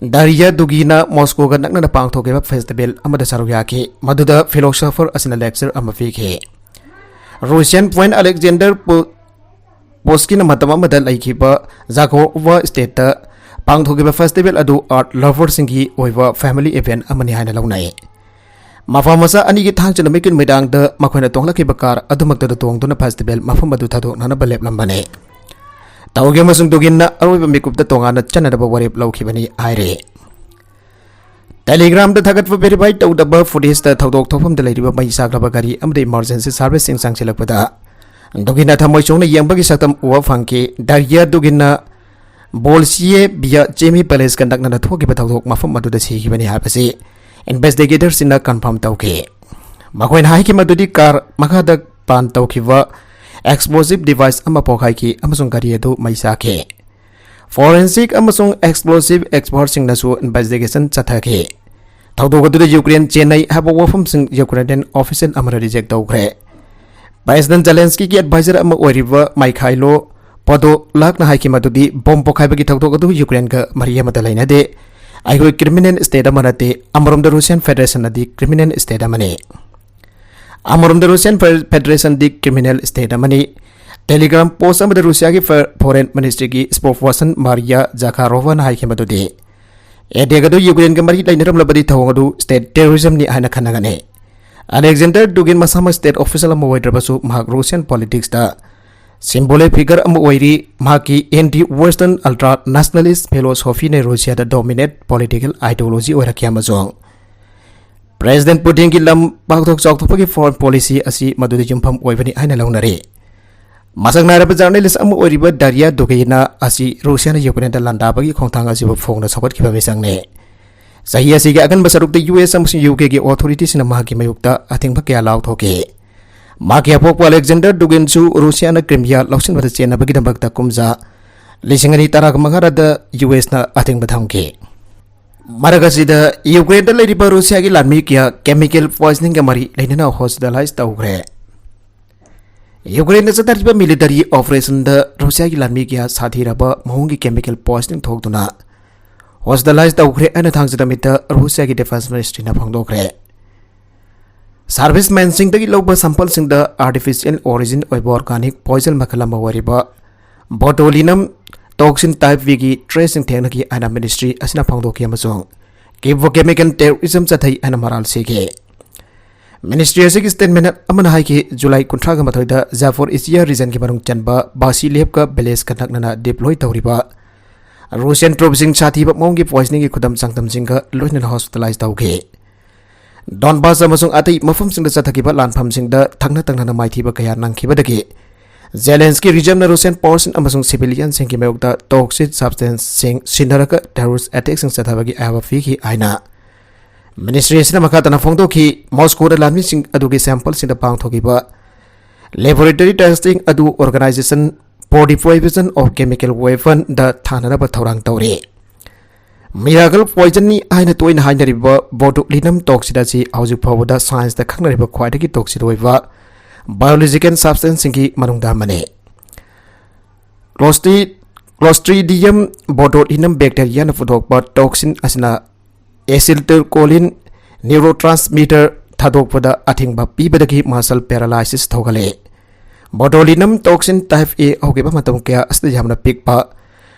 ꯗꯥꯔꯤꯌꯥ ꯗꯨꯒꯤꯅ ꯃꯣꯁꯀꯣꯒ ꯅꯛꯅꯅ ꯄꯥꯡꯊꯣꯛꯈꯤꯕ ꯐꯦꯁꯇꯤꯚꯦꯜ ꯑꯃꯗ ꯁꯔꯨꯛ ꯌꯥꯈꯤ, ꯃꯗꯨꯗ ꯐꯤꯂꯣꯁꯣꯐꯔ ꯑꯁꯤꯅ ꯂꯦꯛꯆꯔ ꯑꯃ ꯄꯤꯈꯤ꯫ ꯔꯨꯁꯤꯌꯥꯟ ꯄꯣꯏꯟꯠ ꯑꯂꯦꯛꯖꯦꯟꯗꯔ ꯄꯨ-, ꯄꯣꯁꯀꯤꯅ ꯃꯇꯝ ꯑꯃꯗ ꯂꯩꯈꯤꯕ ꯖꯥꯒꯣꯋꯥ ꯁ꯭ꯇꯦꯠꯇ ꯄꯥꯡꯊꯣꯛꯈꯤꯕ ꯐꯦꯁꯇꯤꯚꯦꯜ ꯑꯗꯨ ꯑꯥꯔꯠ ꯂꯚꯔꯁꯤꯡꯒꯤ ꯑꯣꯏꯕ ꯐꯦꯃꯤꯂꯤ ꯏꯚꯦꯟꯠ ꯑꯃꯅꯤ ꯍꯥꯏꯅ ꯂꯧꯅꯩ꯫ ꯃꯐꯝ ꯃꯆꯥ ꯑꯅꯤꯒꯤ ꯊꯥꯡꯖ ꯅꯨꯃꯤꯠꯀꯤ ꯅꯨꯃꯤꯗꯥꯡꯗ ꯃꯈꯣꯏꯅ ꯇꯣꯡꯂꯛꯈꯤꯕ ꯀꯥꯔ ꯑꯗꯨꯃꯛꯇꯗ ꯇꯣꯡꯗꯨꯅ ꯐꯦꯁꯇꯤꯚꯦꯜ ꯃꯐꯝ ꯑꯗꯨ ꯊꯥꯗꯣꯛꯅꯅꯕ ꯂꯦꯞꯂꯝꯕꯅꯤ꯫ ꯇꯧꯒꯤ ꯑꯃꯁꯨꯡ ꯗꯨꯒꯤꯟꯅ ꯑꯔꯣꯏꯕ ꯃꯤꯀꯨꯞꯇ ꯇꯣꯉꯥꯟꯅ ꯆꯠꯅꯅꯕ ꯋꯥꯔꯦꯞ ꯂꯧꯈꯤꯕꯅꯤ ꯍꯥꯏꯔꯤ꯫ ꯇꯦꯂꯤꯒ꯭ꯔꯥꯝꯗ ꯊꯥꯒꯠꯄ ꯚꯦꯔꯤꯐꯥꯏ ꯇꯧꯗꯕ ꯐꯨꯇꯦꯖꯇ ꯊꯧꯗꯣꯛ ꯊꯣꯛꯐꯝꯗ ꯂꯩꯔꯤꯕ ꯃꯩ ꯆꯥꯛꯂꯕ ꯒꯥꯔꯤ ꯑꯃꯗꯤ ꯏꯃꯔꯖꯦꯟꯁꯤ ꯁꯥꯔꯚꯤꯁꯁꯤꯡ ꯆꯪꯁꯤꯜꯂꯛꯄꯗ ꯗꯨꯒꯤꯟꯅ ꯊꯃꯣꯏ ꯁꯣꯛꯅ ꯌꯦꯡꯕꯒꯤ ꯁꯛꯇꯝ ꯎꯕ ꯐꯪꯈꯤ꯫ ꯗꯥꯔꯤꯌꯥ ꯗꯨꯒꯤꯟꯅ ꯕꯣꯜꯁꯤꯌꯦ ꯕꯤꯌꯥ ꯆꯦꯃꯤ ꯄꯦꯂꯦꯁꯀ ꯅꯛꯅꯅ ꯊꯣꯛꯈꯤꯕ ꯊꯧꯗꯣꯛ ꯃꯐꯝ ꯑꯗꯨꯗ ꯁꯤꯈꯤꯕꯅꯤ ꯍꯥꯏꯕꯁꯤ ꯏꯟꯚꯦꯁꯇꯤꯒꯦꯇꯔꯁꯤꯡꯅ ꯀꯟꯐꯥꯔꯝ ꯇꯧꯈꯤ꯫ ꯃꯈꯣꯏꯅ ꯍꯥꯏꯈꯤ ꯃꯗꯨꯗꯤ ꯀꯥꯔ ꯃꯈꯥꯗ ꯄ꯭ꯂꯥꯟ ꯇꯧꯈꯤꯕ ꯑꯦꯛꯁꯄ꯭ꯂꯣꯁꯤꯚ ꯗꯤꯚꯥꯏꯁ ꯑꯃ ꯄꯣꯈꯥꯏꯈꯤ ꯑꯃꯁꯨꯡ ꯒꯥꯔꯤ ꯑꯗꯨ ꯃꯩ ꯆꯥꯛꯈꯤ꯫ ꯐꯣꯔꯦꯟꯁꯤꯛ ꯑꯃꯁꯨꯡ ꯑꯦꯛꯁꯄ꯭ꯂꯣꯁꯤꯚ ꯑꯦꯛꯁꯄꯔꯠꯁꯤꯡꯅꯁꯨ ꯏꯟꯚꯦꯁꯇꯤꯒꯦꯁꯟ ꯆꯠꯊꯈꯤ꯫ ꯊꯧꯗꯣꯛ ꯑꯗꯨꯗ ꯌꯨꯀ꯭ꯔꯦꯟ ꯆꯦꯟꯅꯩ ꯍꯥꯏꯕ ꯋꯥꯐꯝꯁꯤꯡ ꯌꯨꯀ꯭ꯔꯦꯅꯤꯌꯟ ꯑꯣꯐꯤꯁꯤꯌꯦꯜ ꯑꯃꯅ ꯔꯤꯖꯦꯛ ꯇꯧꯈ꯭ꯔꯦ꯫ ꯄ꯭ꯔꯦꯁꯤꯗꯦꯟꯠ ꯖꯦꯂꯦꯟꯁꯀꯤꯒꯤ ꯑꯦꯗꯚꯥꯏꯖꯔ ꯑꯃ ꯑꯣꯏꯔꯤꯕ ꯃꯥꯏꯈꯥꯏꯂꯣ ꯄꯣꯗꯣꯂꯥꯛꯅ ꯍꯥꯏꯈꯤ ꯃꯗꯨꯗꯤ ꯕꯣꯝ ꯄꯣꯈꯥꯏꯕꯒꯤ ꯊꯧꯗꯣꯛ ꯑꯗꯨ ꯌꯨꯀ꯭ꯔꯦꯟꯒ ꯃꯔꯤ ꯑꯃꯠꯇ ꯂꯩꯅꯗꯦ꯫ ꯑꯩꯈꯣꯏ criminal state ꯑꯃ ꯅꯠꯇꯦ꯫ ꯑꯃꯔꯣꯝꯗ Russian Federation ꯑꯗꯤ criminal state ꯑꯃꯅꯤ꯫ ꯑꯃꯔꯣꯝꯗ Russian Fe-, Federation ꯗꯤ criminal state ꯑꯃꯅꯤ꯫ Telegram post ꯑꯃꯗ ꯔꯨꯁꯤꯌꯥꯒꯤ ꯐ-, Foreign Ministry ꯒꯤ spokesperson Maria Zakharovna ꯍꯥꯏꯈꯤꯕꯗꯨꯗꯤ, attack ꯑꯗꯨ ꯌꯨꯀ꯭ꯔꯦꯟꯒ ꯃꯔꯤ ꯂꯩꯅꯔꯝꯂꯕꯗꯤ ꯊꯧꯑꯣꯡ ꯑꯗꯨ state terrorism ꯅꯤ ꯍꯥꯏꯅ ꯈꯟꯅꯒꯅꯤ꯫ Alexander Dugin ꯃꯁꯥꯃꯛ state official ꯑꯃ ꯑꯣꯏꯗ꯭ꯔꯕꯁꯨ, ꯃꯍꯥꯛ Russian politics ꯇ symbolic figure ꯑꯃ ꯑꯣꯏꯔꯤ꯫ ꯃꯍꯥꯛꯀꯤ anti-Western ultra nationalist philosophy ꯅ ꯔꯨꯁꯤꯌꯥꯗ dominant political ideology ꯑꯣꯏꯔꯛꯈꯤ ꯑꯃꯁꯨꯡ President Putin ꯒꯤ ꯂꯝ ꯄꯥꯛꯊꯣꯛ ꯆꯥꯎꯊꯣꯛꯄꯒꯤ foreign policy ꯑꯁꯤ ꯃꯗꯨꯗ ꯌꯨꯝꯐꯝ ꯑꯣꯏꯕꯅꯤ ꯍꯥꯏꯅ ꯂꯧꯅꯔꯤ꯫ ꯃꯁꯛ ꯅꯥꯏꯔꯕ journalist ꯑꯃ ꯑꯣꯏꯔꯤꯕ Daria Dugina ꯑꯁꯤ ꯔꯨꯁꯤꯌꯥꯅ ꯌꯨꯀ꯭ꯔꯦꯟꯗ ꯂꯥꯟꯗꯥꯕꯒꯤ ꯈꯣꯡꯊꯥꯡ ꯑꯁꯤꯕꯨ ꯐꯣꯡꯅ ꯁꯧꯒꯠꯈꯤꯕ ꯃꯤꯁꯛꯅꯤ꯫ ꯆꯍꯤ ꯑꯁꯤꯒꯤ ꯑꯀꯟꯕ ꯁꯔꯨꯛꯇ U S ꯑꯃꯁꯨꯡ U K ꯒꯤ authority ꯁꯤꯡꯅ ꯃꯍꯥꯛꯀꯤ ꯃꯥꯌꯣꯛꯇ ꯑꯊꯤꯡꯕ ꯀꯌꯥ ꯂꯥꯎꯊꯣꯛꯈꯤ꯫ ꯃꯍꯥꯛꯀꯤ ꯑꯄꯣꯛꯄ Alexander Dugin ꯁꯨ ꯔꯨꯁꯤꯌꯥꯅ Crimea ꯂꯧꯁꯤꯟꯕꯗ ꯆꯦꯟꯅꯕꯒꯤꯗꯃꯛꯇ ꯀꯨꯝꯖꯥ ꯂꯤꯁꯤꯡ ꯑꯅꯤ ꯇꯔꯥꯃꯉꯥꯗ U S ꯅ ꯑꯊꯤꯡꯕ ꯊꯝꯈꯤ꯫ ꯃꯔꯛ ꯑꯁꯤꯗ ꯌꯨꯀ꯭ꯔꯦꯟꯗ ꯂꯩꯔꯤꯕ ꯔꯨꯁꯤꯌꯥꯒꯤ ꯂꯥꯟꯃꯤ ꯀꯌꯥ chemical poisoning ꯒ ꯃꯔꯤ ꯂꯩꯅꯅ hospitalize ꯇꯧꯈ꯭ꯔꯦ꯫ ꯌꯨꯀ꯭ꯔꯦꯟꯗ ꯆꯠꯊꯔꯤꯕ military operation ꯗ ꯔꯨꯁꯤꯌꯥꯒꯤ ꯂꯥꯟꯃꯤ ꯀꯌꯥ ꯁꯥꯊꯤꯔꯕ ꯃꯑꯣꯡꯒꯤ chemical poisoning ꯊꯣꯛꯇꯨꯅ hospitalize ꯇꯧꯈ꯭ꯔꯦ ꯍꯥꯏꯅ ꯊꯥꯡꯖ ꯅꯨꯃꯤꯠꯇ ꯔꯨꯁꯤꯌꯥꯒꯤ Defense Ministry ꯅ ꯐꯣꯡꯗꯣꯛꯈ꯭ꯔꯦ꯫ Servicemen ꯁꯤꯡꯗꯒꯤ ꯂꯧꯕ sample ꯁꯤꯡꯗ artificial origin ꯑꯣꯏꯕ organic poison ꯃꯈꯜ ꯑꯃ ꯑꯣꯏꯔꯤꯕ botulinum toxin type V ꯒꯤ trace ꯁꯤꯡ ꯊꯦꯡꯅꯈꯤ ꯍꯥꯏꯅ ministry ꯑꯁꯤꯅ ꯐꯣꯡꯗꯣꯛꯈꯤ ꯑꯃꯁꯨꯡ Kyiv ꯕꯨ chemical terrorism ꯆꯠꯊꯩ ꯍꯥꯏꯅ ꯃꯔꯥꯜ ꯁꯤꯈꯤ꯫ Ministry ꯑꯁꯤꯒꯤ statement ꯑꯃꯅ ꯍꯥꯏꯈꯤ, ꯖꯨꯂꯥꯏ ꯀꯨꯟꯊ꯭ꯔꯥꯒ ꯃꯥꯊꯣꯏꯗ Zaporizhia region ꯒꯤ ꯃꯅꯨꯡ ꯆꯟꯕ Vasilyevka village ꯀ ꯅꯛꯅꯅ deploy ꯇꯧꯔꯤꯕ Russian troops ꯁꯤꯡ ꯁꯥꯊꯤꯕ ꯃꯑꯣꯡꯒꯤ poisoning ꯒꯤ ꯈꯨꯗꯝ ꯆꯥꯡꯗꯝꯁꯤꯡꯒ ꯂꯣꯏꯅꯅ hospitalize ꯇꯧꯈꯤ꯫ Donbas ꯑꯃꯁꯨꯡ ꯑꯇꯩ ꯃꯐꯝꯁꯤꯡꯗ ꯆꯠꯊꯈꯤꯕ ꯂꯥꯟꯐꯝꯁꯤꯡꯗ ꯊꯪꯅ ꯊꯪꯅꯅ ꯃꯥꯏꯊꯤꯕ ꯀꯌꯥ ꯅꯪꯈꯤꯕꯗꯒꯤ Zelensky regime ꯅ Russian power ꯁꯤꯡ ꯑꯃꯁꯨꯡ civilian ꯁꯤꯡꯒꯤ ꯃꯥꯌꯣꯛꯇ toxic substance ꯁꯤꯡ ꯁꯤꯟꯅꯔꯒ terrorist attack ꯁꯤꯡ ꯆꯠꯊꯕꯒꯤ ꯑꯌꯥꯕ ꯄꯤꯈꯤ ꯍꯥꯏꯅ ministry ꯑꯁꯤꯅ ꯃꯈꯥ ꯇꯥꯅ ꯐꯣꯡꯗꯣꯛꯈꯤ꯫ Moscow ꯗ ꯂꯥꯟꯃꯤꯁꯤꯡ ꯑꯗꯨꯒꯤ sample ꯁꯤꯡꯗ ꯄꯥꯡꯊꯣꯛꯈꯤꯕ laboratory testing ꯑꯗꯨ organization for the prohibition of chemical weapon ꯗ ꯊꯥꯅꯅꯕ ꯊꯧꯔꯥꯡ ꯇꯧꯔꯤ꯫ Miracle poison ꯅꯤ ꯍꯥꯏꯅ ꯇꯣꯏꯅ ꯍꯥꯏꯅꯔꯤꯕ botulinum toxin ꯑꯁꯤ ꯍꯧꯖꯤꯛ ꯐꯥꯎꯕꯗ science ꯇ ꯈꯪꯅꯔꯤꯕ ꯈ꯭ꯋꯥꯏꯗꯒꯤ toxic ꯑꯣꯏꯕ biological substance ꯁꯤꯡꯒꯤ ꯃꯅꯨꯡꯗ ꯑꯃꯅꯤ꯫ Clostridium Clostridium botulinum bacteriaꯅ ꯄꯨꯊꯣꯛꯄ toxin ꯑꯁꯤꯅ acetylcholine neurotransmitter ꯊꯥꯗꯣꯛꯄꯗ ꯑꯊꯤꯡꯕ ꯄꯤꯕꯗꯒꯤ muscle paralysis ꯊꯣꯛꯍꯜꯂꯤ꯫ Botulinum toxin type A ꯍꯧꯈꯤꯕ ꯃꯇꯝ ꯀꯌꯥ ꯑꯁꯤꯗ ꯌꯥꯝꯅ ꯄꯤꯛꯄ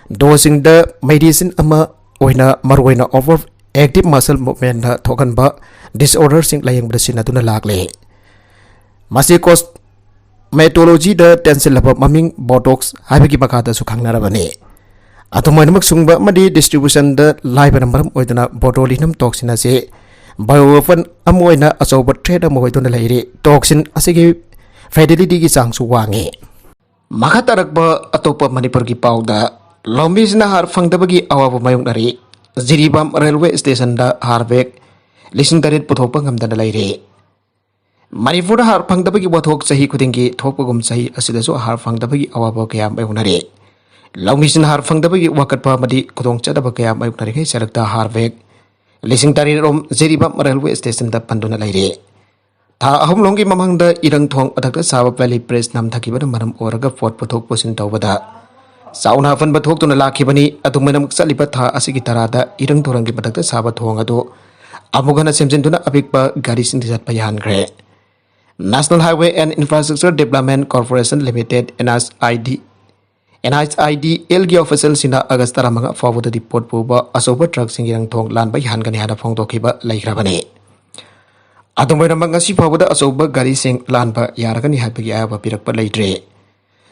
doseꯁꯤꯡꯗ medicine ꯑꯃ ꯑꯣꯏꯅ ꯃꯔꯨꯑꯣꯏꯅ overactive muscle movementꯅ ꯊꯣꯛꯍꯟꯕ disorderꯁꯤꯡ ꯂꯥꯌꯦꯡꯕꯗ ꯁꯤꯖꯤꯟꯅꯗꯨꯅ ꯂꯥꯛꯂꯤ꯫ ꯃꯁꯤ cosmetologyꯗ ꯇꯦꯟꯁꯤꯜꯂꯕ ꯃꯃꯤꯡ Botox ꯍꯥꯏꯕꯒꯤ ꯃꯈꯥꯗꯁꯨ ꯈꯪꯅꯔꯕꯅꯤ꯫ ꯑꯗꯨꯝ ꯑꯣꯏꯅꯃꯛ, ꯁꯨꯡꯕ ꯑꯃꯗꯤ distributionꯗ ꯂꯥꯏꯕꯅ ꯃꯔꯝ ꯑꯣꯏꯗꯨꯅ botulinum toxin ꯑꯁꯤ bioweapon ꯑꯃ ꯑꯣꯏꯅ ꯑꯆꯧꯕ threat ꯑꯃ ꯑꯣꯏꯗꯨꯅ ꯂꯩꯔꯤ꯫ Toxin ꯑꯁꯤꯒꯤ fatalityꯒꯤ ꯆꯥꯡꯁꯨ ꯋꯥꯡꯉꯤ꯫ ꯃꯈꯥ ꯇꯥꯔꯛꯄ ꯑꯇꯣꯞꯄ ꯃꯅꯤꯄꯨꯔꯒꯤ ꯄꯥꯎꯗ, ꯂꯧꯃꯤꯁꯤꯡꯅ ꯍꯥꯔ ꯐꯪꯗꯕꯒꯤ ꯑꯋꯥꯕ ꯃꯥꯌꯣꯛꯅꯔꯤ꯫ ꯖꯤꯔꯤꯕꯥꯝ railway stationꯗ ꯍꯥꯔ bag ꯂꯤꯁꯤꯡ ꯇꯔꯦꯠ ꯄꯨꯊꯣꯛꯄ ꯉꯝꯗꯅ ꯂꯩꯔꯦ꯫ ꯃꯅꯤꯄꯨꯔꯗ ꯍꯥꯔ ꯐꯪꯗꯕꯒꯤ ꯋꯥꯊꯣꯛ ꯆꯍꯤ ꯈꯨꯗꯤꯡꯒꯤ ꯊꯣꯛꯄꯒꯨꯝ, ꯆꯍꯤ ꯑꯁꯤꯗꯁꯨ ꯍꯥꯔ ꯐꯪꯗꯕꯒꯤ ꯑꯋꯥꯕ ꯀꯌꯥ ꯃꯥꯌꯣꯛꯅꯔꯤ꯫ ꯂꯧꯃꯤꯁꯤꯡꯅ ꯍꯥꯔ ꯐꯪꯗꯕꯒꯤ ꯋꯥꯀꯠꯄ ꯑꯃꯗꯤ ꯈꯨꯗꯣꯡꯆꯥꯗꯕ ꯀꯌꯥ ꯃꯥꯌꯣꯛꯅꯔꯤꯉꯩ ꯁꯔꯛꯇ ꯍꯥꯔ bag ꯂꯤꯁꯤꯡ ꯇꯔꯦꯠ ꯔꯣꯝ ꯖꯤꯔꯤꯕꯥꯝ railway stationꯗ ꯄꯟꯗꯨꯅ ꯂꯩꯔꯦ꯫ ꯊꯥ ꯑꯍꯨꯝ ꯂꯣꯝꯒꯤ ꯃꯃꯥꯡꯗ ꯏꯔꯪ ꯊꯣꯡ ꯃꯊꯛꯇ ꯁꯥꯕ valley bridge ꯅꯝꯊꯈꯤꯕꯅ ꯃꯔꯝ ꯑꯣꯏꯔꯒ ꯄꯣꯠ ꯄꯨꯊꯣꯛ ꯄꯨꯁꯤꯟ ꯇꯧꯕꯗ ꯆꯥꯎꯅ ꯑꯄꯟꯕ ꯊꯣꯛꯇꯨꯅ ꯂꯥꯛꯈꯤꯕꯅꯤ꯫ ꯑꯗꯨꯝ ꯑꯣꯏꯅꯃꯛ, ꯆꯠꯂꯤꯕ ꯊꯥ ꯑꯁꯤꯒꯤ ꯇꯔꯥꯗ ꯏꯔꯪ ꯊꯣꯡꯒꯤ ꯃꯊꯛꯇ ꯁꯥꯕ ꯊꯣꯡ ꯑꯗꯨ ꯑꯃꯨꯛ ꯍꯟꯅ ꯁꯦꯝꯖꯤꯟꯗꯨꯅ ꯑꯄꯤꯛꯄ ꯒꯥꯔꯤꯁꯤꯡꯗ ꯆꯠꯄ ꯌꯥꯍꯟꯈ꯭ꯔꯦ꯫ National Highway and Infrastructure Development Corporation Limited, NHID, NHIDLꯒꯤ officialꯁꯤꯡꯅ August ꯇꯔꯥꯃꯉꯥ ꯐꯥꯎꯕꯗꯗꯤ ꯄꯣꯠ ꯄꯨꯕ ꯑꯆꯧꯕ truckꯁꯤꯡ ꯏꯔꯪ ꯊꯣꯡ ꯂꯥꯟꯕ ꯌꯥꯍꯟꯒꯅꯤ ꯍꯥꯏꯅ ꯐꯣꯡꯗꯣꯛꯈꯤꯕ ꯂꯩꯈ꯭ꯔꯕꯅꯤ꯫ ꯑꯗꯨꯝ ꯑꯣꯏꯅꯃꯛ, ꯉꯁꯤ ꯐꯥꯎꯕꯗ ꯑꯆꯧꯕ ꯒꯥꯔꯤꯁꯤꯡ ꯂꯥꯟꯕ ꯌꯥꯔꯒꯅꯤ ꯍꯥꯏꯕꯒꯤ ꯑꯌꯥꯕ ꯄꯤꯔꯛꯄ ꯂꯩꯇ꯭ꯔꯤ꯫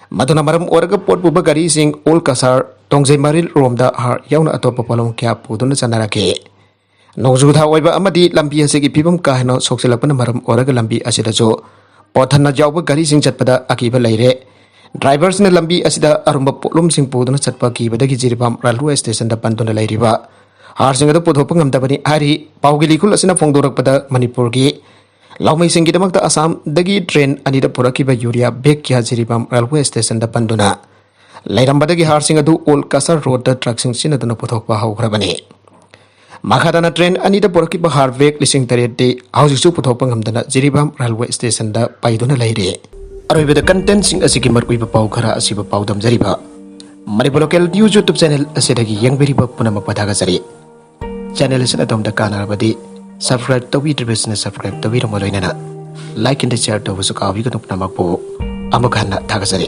ꯃꯗꯨꯅ ꯃꯔꯝ ꯑꯣꯏꯔꯒ ꯄꯣꯠ ꯄꯨꯕ ꯒꯥꯔꯤꯁꯤꯡ ꯑꯣꯜ ꯀꯁꯥꯔ, ꯇꯣꯡꯖꯩ ꯃꯔꯤꯜ ꯔꯣꯝꯗ ꯍꯥꯔ ꯌꯥꯎꯅ ꯑꯇꯣꯞꯄ ꯄꯣꯠꯂꯝ ꯀꯌꯥ ꯄꯨꯗꯨꯅ ꯆꯠꯅꯔꯛꯈꯤ꯫ ꯅꯣꯡꯖꯨ ꯊꯥ ꯑꯣꯏꯕ ꯑꯃꯗꯤ ꯂꯝꯕꯤ ꯑꯁꯤꯒꯤ ꯐꯤꯕꯝ ꯀꯥ ꯍꯦꯟꯅ ꯁꯣꯛꯆꯤꯜꯂꯛꯄꯅ ꯃꯔꯝ ꯑꯣꯏꯔꯒ ꯂꯝꯕꯤ ꯑꯁꯤꯗꯁꯨ ꯄꯣꯠ ꯊꯟꯅ ꯌꯥꯎꯕ ꯒꯥꯔꯤꯁꯤꯡ ꯆꯠꯄꯗ ꯑꯀꯤꯕ ꯂꯩꯔꯦ꯫ Driverꯁꯤꯡꯅ ꯂꯝꯕꯤ ꯑꯁꯤꯗ ꯑꯔꯨꯝꯕ ꯄꯣꯠꯂꯨꯝꯁꯤꯡ ꯄꯨꯗꯨꯅ ꯆꯠꯄ ꯀꯤꯕꯗꯒꯤ ꯖꯤꯔꯤꯕꯥꯝ railway stationꯗ ꯄꯟꯗꯨꯅ ꯂꯩꯔꯤꯕ ꯍꯥꯔꯁꯤꯡ ꯑꯗꯨ ꯄꯨꯊꯣꯛꯄ ꯉꯝꯗꯕꯅꯤ ꯍꯥꯏꯔꯤ꯫ ꯄꯥꯎꯒꯤ ꯂꯤꯈꯨꯜ ꯑꯁꯤꯅ ꯐꯣꯡꯗꯣꯔꯛꯄꯗ, ꯃꯅꯤꯄꯨꯔꯒꯤ ꯂꯧꯃꯤꯁꯤꯡꯒꯤꯗꯃꯛꯇ ꯑꯁꯥꯝꯗꯒꯤ train ꯑꯅꯤꯗ ꯄꯨꯔꯛꯈꯤꯕ urea bag ꯀꯌꯥ ꯖꯤꯔꯤꯕꯥꯝ railway stationꯗ ꯄꯟꯗꯨꯅ ꯂꯩꯔꯝꯕꯗꯒꯤ ꯍꯥꯔꯁꯤꯡ ꯑꯗꯨ ꯑꯣꯜ ꯀꯁꯥꯔ ꯔꯣꯗꯇ truckꯁꯤꯡ ꯁꯤꯖꯤꯟꯅꯗꯨꯅ ꯄꯨꯊꯣꯛꯄ ꯍꯧꯈ꯭ꯔꯕꯅꯤ꯫ ꯃꯈꯥ ꯇꯥꯅ train ꯑꯅꯤꯗ ꯄꯨꯔꯛꯈꯤꯕ ꯍꯥꯔ bag ꯂꯤꯁꯤꯡ ꯇꯔꯦꯠꯇꯤ ꯍꯧꯖꯤꯛꯁꯨ ꯄꯨꯊꯣꯛꯄ ꯉꯝꯗꯅ ꯖꯤꯔꯤꯕꯥꯝ railway stationꯗ ꯄꯩꯗꯨꯅ ꯂꯩꯔꯤ꯫ ꯑꯔꯣꯏꯕꯗ contentꯁꯤꯡ ꯑꯁꯤꯒꯤ ꯃꯔꯨꯑꯣꯏꯕ ꯄꯥꯎ ꯈꯔ ꯑꯁꯤꯕꯨ ꯄꯥꯎꯗꯝꯖꯔꯤꯕ ꯃꯅꯤꯄꯨꯔ ꯂꯣꯀꯦꯜ ꯅ꯭ꯌꯨꯁ ꯌꯨꯇ꯭ꯌꯨꯕ ꯆꯦꯅꯦꯜ ꯑꯁꯤꯗꯒꯤ ꯌꯦꯡꯕꯤꯔꯤꯕ ꯄꯨꯝꯅꯃꯛꯄꯨ ꯊꯥꯒꯠꯆꯔꯤ꯫ ꯆꯦꯅꯦꯜ ꯑꯁꯤꯅ ꯑꯗꯣꯝꯗ ꯀꯥꯟꯅꯔꯕꯗꯤ subscribe ꯇꯧꯕꯤꯗ꯭ꯔꯤꯕꯁꯤꯅ subscribe ꯇꯧꯕꯤꯔꯝꯕ ꯂꯣꯏꯅꯅ like and share ꯇꯧꯕꯁꯨ ꯀꯥꯎꯕꯤꯒꯅꯨ꯫ ꯄꯨꯝꯅꯃꯛꯄꯨ ꯑꯃꯨꯛ ꯍꯟꯅ ꯊꯥꯒꯠꯆꯔꯤ꯫